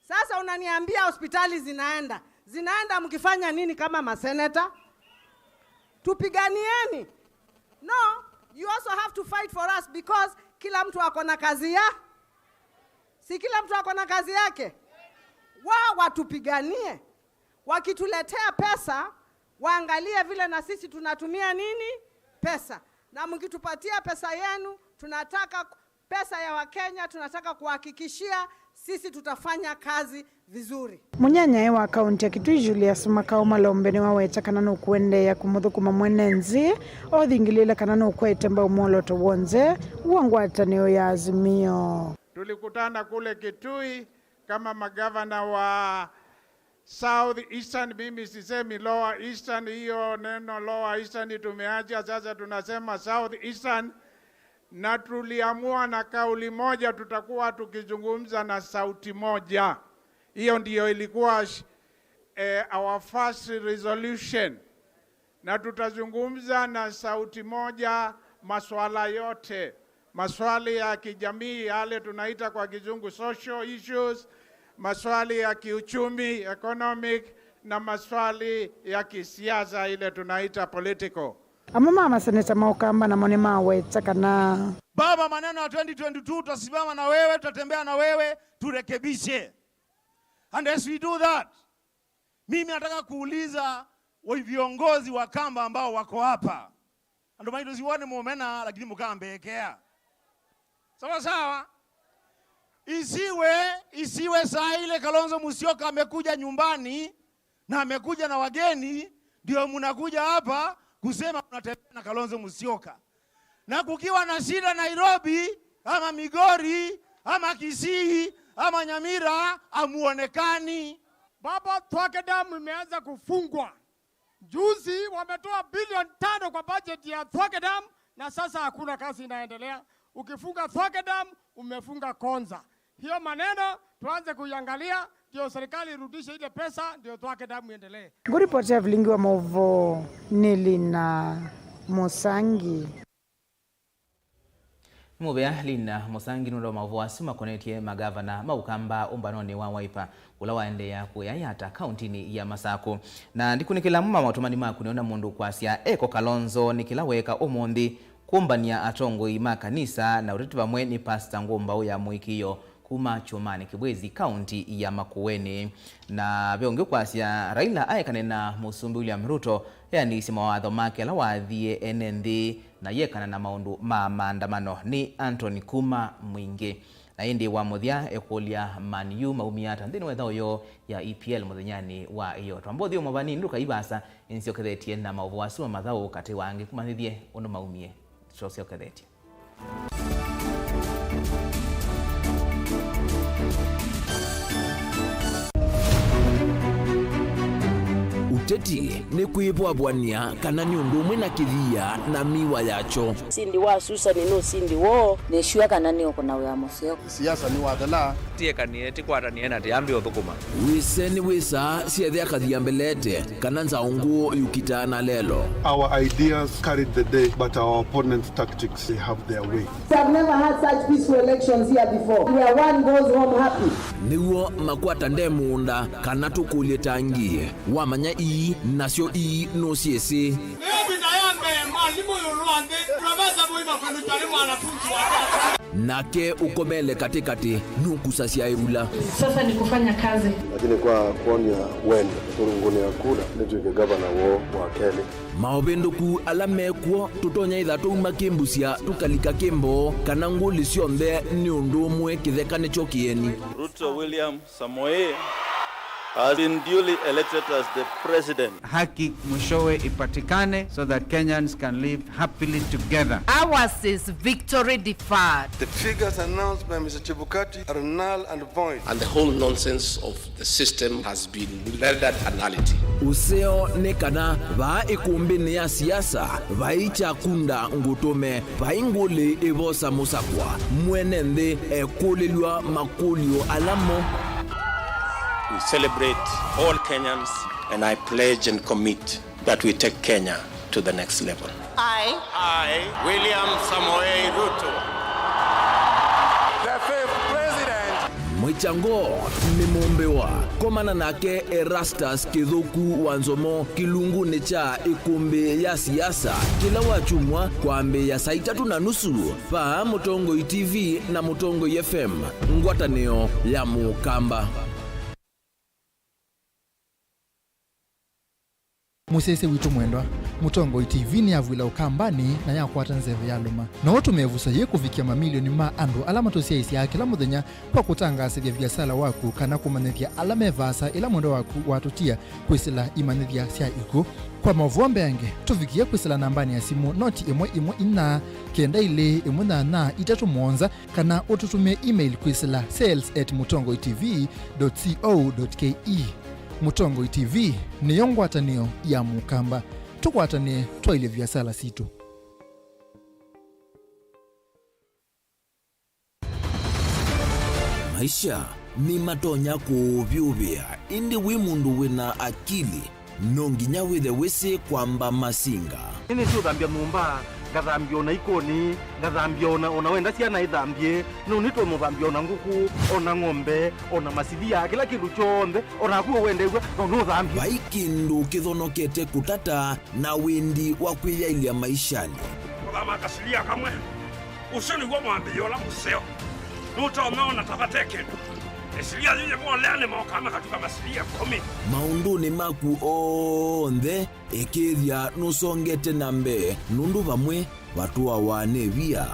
Sasa unaniambia hospitali zinaenda. Zinaenda mkifanya nini kama maseneta? Tupiganieni. No, you also have to fight for us because kila mtu ako na kazi ya. Si kila mtu ako na kazi yake? Wao watupiganie. Wakituletea pesa, waangalie vile na sisi tunatumia nini? Pesa. Na mkitupatia pesa yenu, tunataka pesa ya Wakenya, tunataka kuhakikishia sisi tutafanya kazi vizuri. Mũnyanyae wa kaunti ya Kitui Julius Makau Malombe nĩwaweta kana nũkũendeea kũmũthũkũma mwene nthĩ, othingĩlĩĩle kana nũkwete mbau mwolooto w'onthe wa ngwatanĩo ya Azimio. Tulikutana kule Kitui kama magavana wa South Eastern, mimi sisemi Lower Eastern, hiyo neno Lower Eastern tumeacha, sasa tunasema South Eastern, na tuliamua na kauli moja tutakuwa tukizungumza na sauti moja. Hiyo ndiyo ilikuwa sh-, eh, our first resolution. Na tutazungumza na sauti moja maswala yote, maswali ya kijamii, yale tunaita kwa kizungu social issues, maswali ya kiuchumi, economic, na maswali ya kisiasa, ile tunaita political. Amwe ma maseneta ma Ũkamba namo nĩmaweta kana. Baba, maneno ya twenty twenty-two, tutasimama na wewe, tutatembea na wewe, turekebishe. And as we do that, mimi nataka kuuliza wa viongozi wa Kamba ambao wako hapa. Andũ maitũ siwone mũmena, lakini mũkambeekea. Sawa sawa. Isiwe, isiwe saa ile Kalonzo Musyoka amekuja nyumbani na amekuja na wageni, ndio mnakuja hapa kusema mnatembea na Kalonzo Musyoka. Na kukiwa na shida Nairobi, ama Migori, ama Kisii, ama Nyamira, hamuonekani. Baba, Thwake Dam imeanza kufungwa. Juzi wametoa bilioni tano kwa budget ya Thwake Dam, na sasa hakuna kazi inaendelea. Ukifunga Thwake Dam, umefunga Konza. Hiyo maneno tuanze kuiangalia, ndio serikali irudishe ile pesa, ndio Thwake Dam iendelee. Ngũripotĩa vilingi wa maũvoo nĩ Lina Mũsangi. Nĩ mũvea Lina Mũsangi nũndũ wa maũvoo asu makonetye magavana ma Ũkamba ũmbanonĩ wa Wiper, ũla waendeea kũyayata kauntinĩ ya Masakũ. Na ndikunĩkĩla amwe ma maũtũmani maku nĩona mũndũ kwasya eko Kalonzo nĩ kĩla weeka ũmũnthĩ, kũmbany'a atongoi ma kanisa na ũteti vamwe nĩ pasta ngũmbaũ ya mũĩkĩĩo kuma Kyũmanĩ Kĩvwĩzi, kaunti ya Makueni. Na ve ũngĩ ũkwasya, Raila aekane na Mũsumbĩ William Ruto eanĩisye mawatho make ala waathie ene nthĩ na yekana na maũndũ ma maandamano. Nĩ Anthony kuma Mwingĩ. Na ĩndĩ wa mũthya ekũlya Man U maumie ata nthĩnĩ wa ĩthaũ yoo ya E P L mũthenyanĩ wa ĩyo. Twamba ũthyũmũa vanini ndũkai vaasa, nĩnsyokethetye na maũvoo asu ma mathaũ katĩ wa angĩ. Kũmanyĩthye ũndũ maumie. Tũsyokethetye. Teti nĩ kwĩvwavw'ania kana nĩ ũndũ ũmwe na kĩthia na miwa yakyo. Ũsindi wa Susan nĩ ũsindi woo. Nĩ sure kana nĩ ũkũna wĩa mũseo. Siasa nĩwathela. Tiekanie, tikwatanie na tiambe ũthũkũma. Wĩse nĩ wĩsaa syethe akathia mbelete, kana nzaũ ngũũ yũkitaa na lelo. Our ideas carried the day, but our opponents' tactics, they have their way. We have never had such peaceful elections here before, where one goes home happy. Nĩw'o makwata nde mũũnda, kana tũkũlye tangi. Wamanya ii, nasyo ii nũsyĩsĩ. Ĩvinda ya mbee, mwalimũ ĩũlũ wa nthĩ, Profesa Mũima kwĩlũkya nĩ mwanafunzi wake. Nake ũkomele katĩkatĩ, nũkusasya ĩvula. Sasa ni kufanya kazi. Lakini kwa kuonia wendo, kũrũngũnĩa kura, nĩtw'ĩke gavana woo wa kelĩ. Maũvĩndũku ala mekw'o, tũtonya ĩtha tũuma kĩmbusya, tũkalika kĩmboo, kana ngũlĩ syonthe nĩ ũndũ ũmwe kĩtheka nĩkyo kĩeni. Ruto William Samoei has been duly elected as the president. Haki mwishowe ipatikane so that Kenyans can live happily together. Ours is victory deferred. The figures announced by Mister Chebukati are null and void. And the whole nonsense of the system has been rendered a nullity. Ũseo nĩ kana vaa ĩkũmbĩnĩ ya siasa vai kyakunda ngũtũme. Vai ngũlĩ ĩvosa mũsakwa, mwene nthĩ ekũlĩlw'a makũlyo ala mo. We celebrate all Kenyans and I pledge and commit that we take Kenya to the next level. I, I, William Samoei Ruto, the fifth president. Mwĩkyango nĩ mũmbĩwa. Komana nake Erastus Kĩthũku wa Nzomo kĩlungunĩ kya ĩkũmbĩ ya siasa kĩla wakyumwa kwambĩĩa saa itatũ na nusu vaa Mũtongoi T V na Mũtongoi F M, ngwatanĩo ya Mũkamba. Mũsyaĩĩsya witũ mwendwa, Mũtongoi T V nĩyavw'ĩla Ũkambanĩ na yakwata nzeve ya lũma. No ũtũme ĩvuso yĩĩ kũvikĩa mamilioni ma andũ ala matũsyaĩĩsyaa kĩla mũthenya kwa kũtangaasĩthya viasala waku kana kũmanyĩthya ala me vaasa ĩla mwendwa waku watũtia kwĩsĩla imanyĩthya sya ikw'ũ. Kwa maũvoo mbeange, tũvikĩe kwĩsĩla nambanĩ ya simũ noti ĩmwe ĩmwe inya kenda ilĩ ĩmwe nyanya itatũ mũonza, kana ũtũtũmĩe email kwĩsĩla sales at mũtongoi T V dot co dot K E. Mũtongoi T V nĩyo ngwatanĩo ya Mũkamba. Tũkwatanĩe twaĩlye viasala sitũ. Maisha nĩmatonya kũũvyũvĩa, ĩndĩ wĩ mũndũ wĩ na akili, no nginya wĩthe wĩsĩ kwamba masinga. Nĩnĩsĩ ũthambya nyũmba, ngathambya ona ikoni, ngathambya ona, ona wenda syana ithambye, no nĩtonya ũthambya ona ngũkũ, ona ng'ombe, ona masilia, kĩla kĩndũ kyonthe, o naku ũwendew'a, no nũthambye. Vai kĩndũ kĩthonokete kũtata na wĩndi wa kwĩyaĩlya maishanĩ. Kũthama kasilia kamwe. Ũsu nĩw'o mwambĩĩo ũla mũseo. Nũtonya ona ta vate kĩndũ. Ĩsilia yĩyĩvolea nĩmokaa makatuka masilia ĩkũmi. Maũndũnĩ maku onthe, ĩkĩĩthya nũsongete na mbee, nũndũ vamwe vatũawa nĩ via.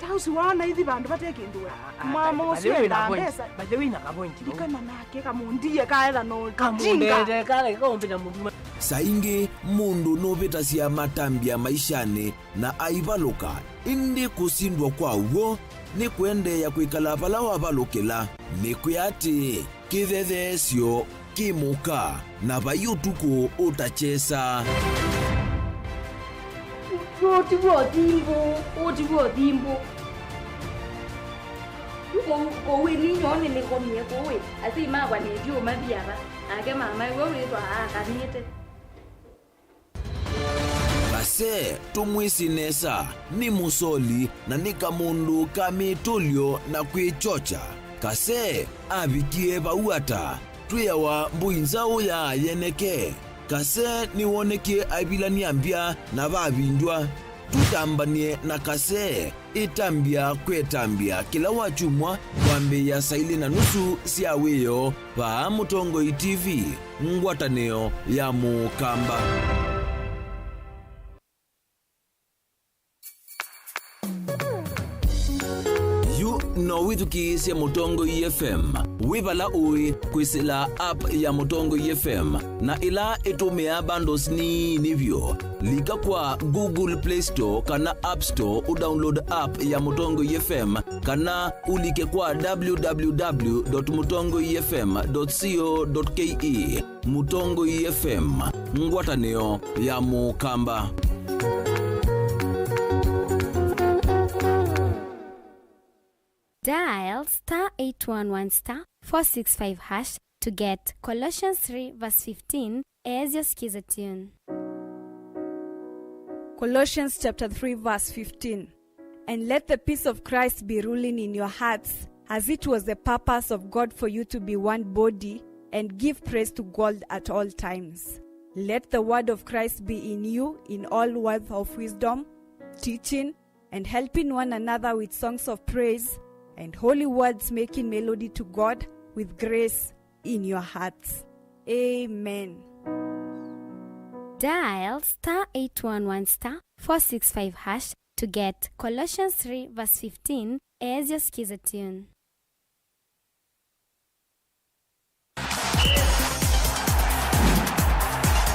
Ta ũsu waona ithi vandũ vate kĩndũ we. Mama ũsu endaa mbesa. By the way, na kavointi vau. Ikana nake kamundie kaetha no kamundete kale kaũmbĩla mũndũ. Saa ingĩ mũndũ nũvĩtasya matambya maishanĩ na aivalũka, ĩndĩ kũsindwa kwa w'o nĩ kũendeea kwĩkala vala wavalũkĩla. Nĩkwĩa atĩĩ, kĩthetheesyo kĩ mũka, na vai ũtukũ ũtakyesa. Ũũ ti w'o thimbũ, ũũ ti w'o thimbũ. Yu kũu, kũu ĩ ninyoo nĩnĩkomie kũu ĩ, asyai makwa nĩtyo mathi ava, nake mama ĩwe wĩthwa aakanĩte. Kase, tũmwĩsĩ nesa, nĩ mũsoli na nĩ kamũndũ ka mĩtũlyo na kwĩkyokya. Kase avikie vau ata? Twĩawa mbũi nzaũ ya yeneke. Kase nĩwonekie aivilany'a mbya na vavindw'a. Tũtambany'e na Kase. Ĩtambya kwĩ ĩtambya kĩla wakyumwa kwambĩĩa saa ilĩ na nusu sya wĩoo vaa Mũtongoi T V, ngwatanĩo ya Mũkamba. Yu No wĩthukĩĩsye Mũtongoi F M wĩ vala ũĩ kwĩsĩla app ya Mũtongoi F M, na ĩla ĩtũmĩaa bundles nini vyũ. Lika kwa Google Play Store kana App Store ũdownload app ya Mũtongoi F M, kana ũlike kwa w w w dot mũtongoi f m dot co dot k e. Mũtongoi F M, ngwatanĩo ya Mũkamba. Dial star eight one one star four six five hash to get Colossians three verse fifteen as your skiza tune. Colossians chapter three verse fifteen. And let the peace of Christ be ruling in your hearts, as it was the purpose of God for you to be one body, and give praise to God at all times. Let the word of Christ be in you in all words of wisdom, teaching, and helping one another with songs of praise and holy words, making melody to God with grace in your hearts. Amen. Dial star eight one one star four six five hash to get Colossians three verse fifteen as your skiza tune.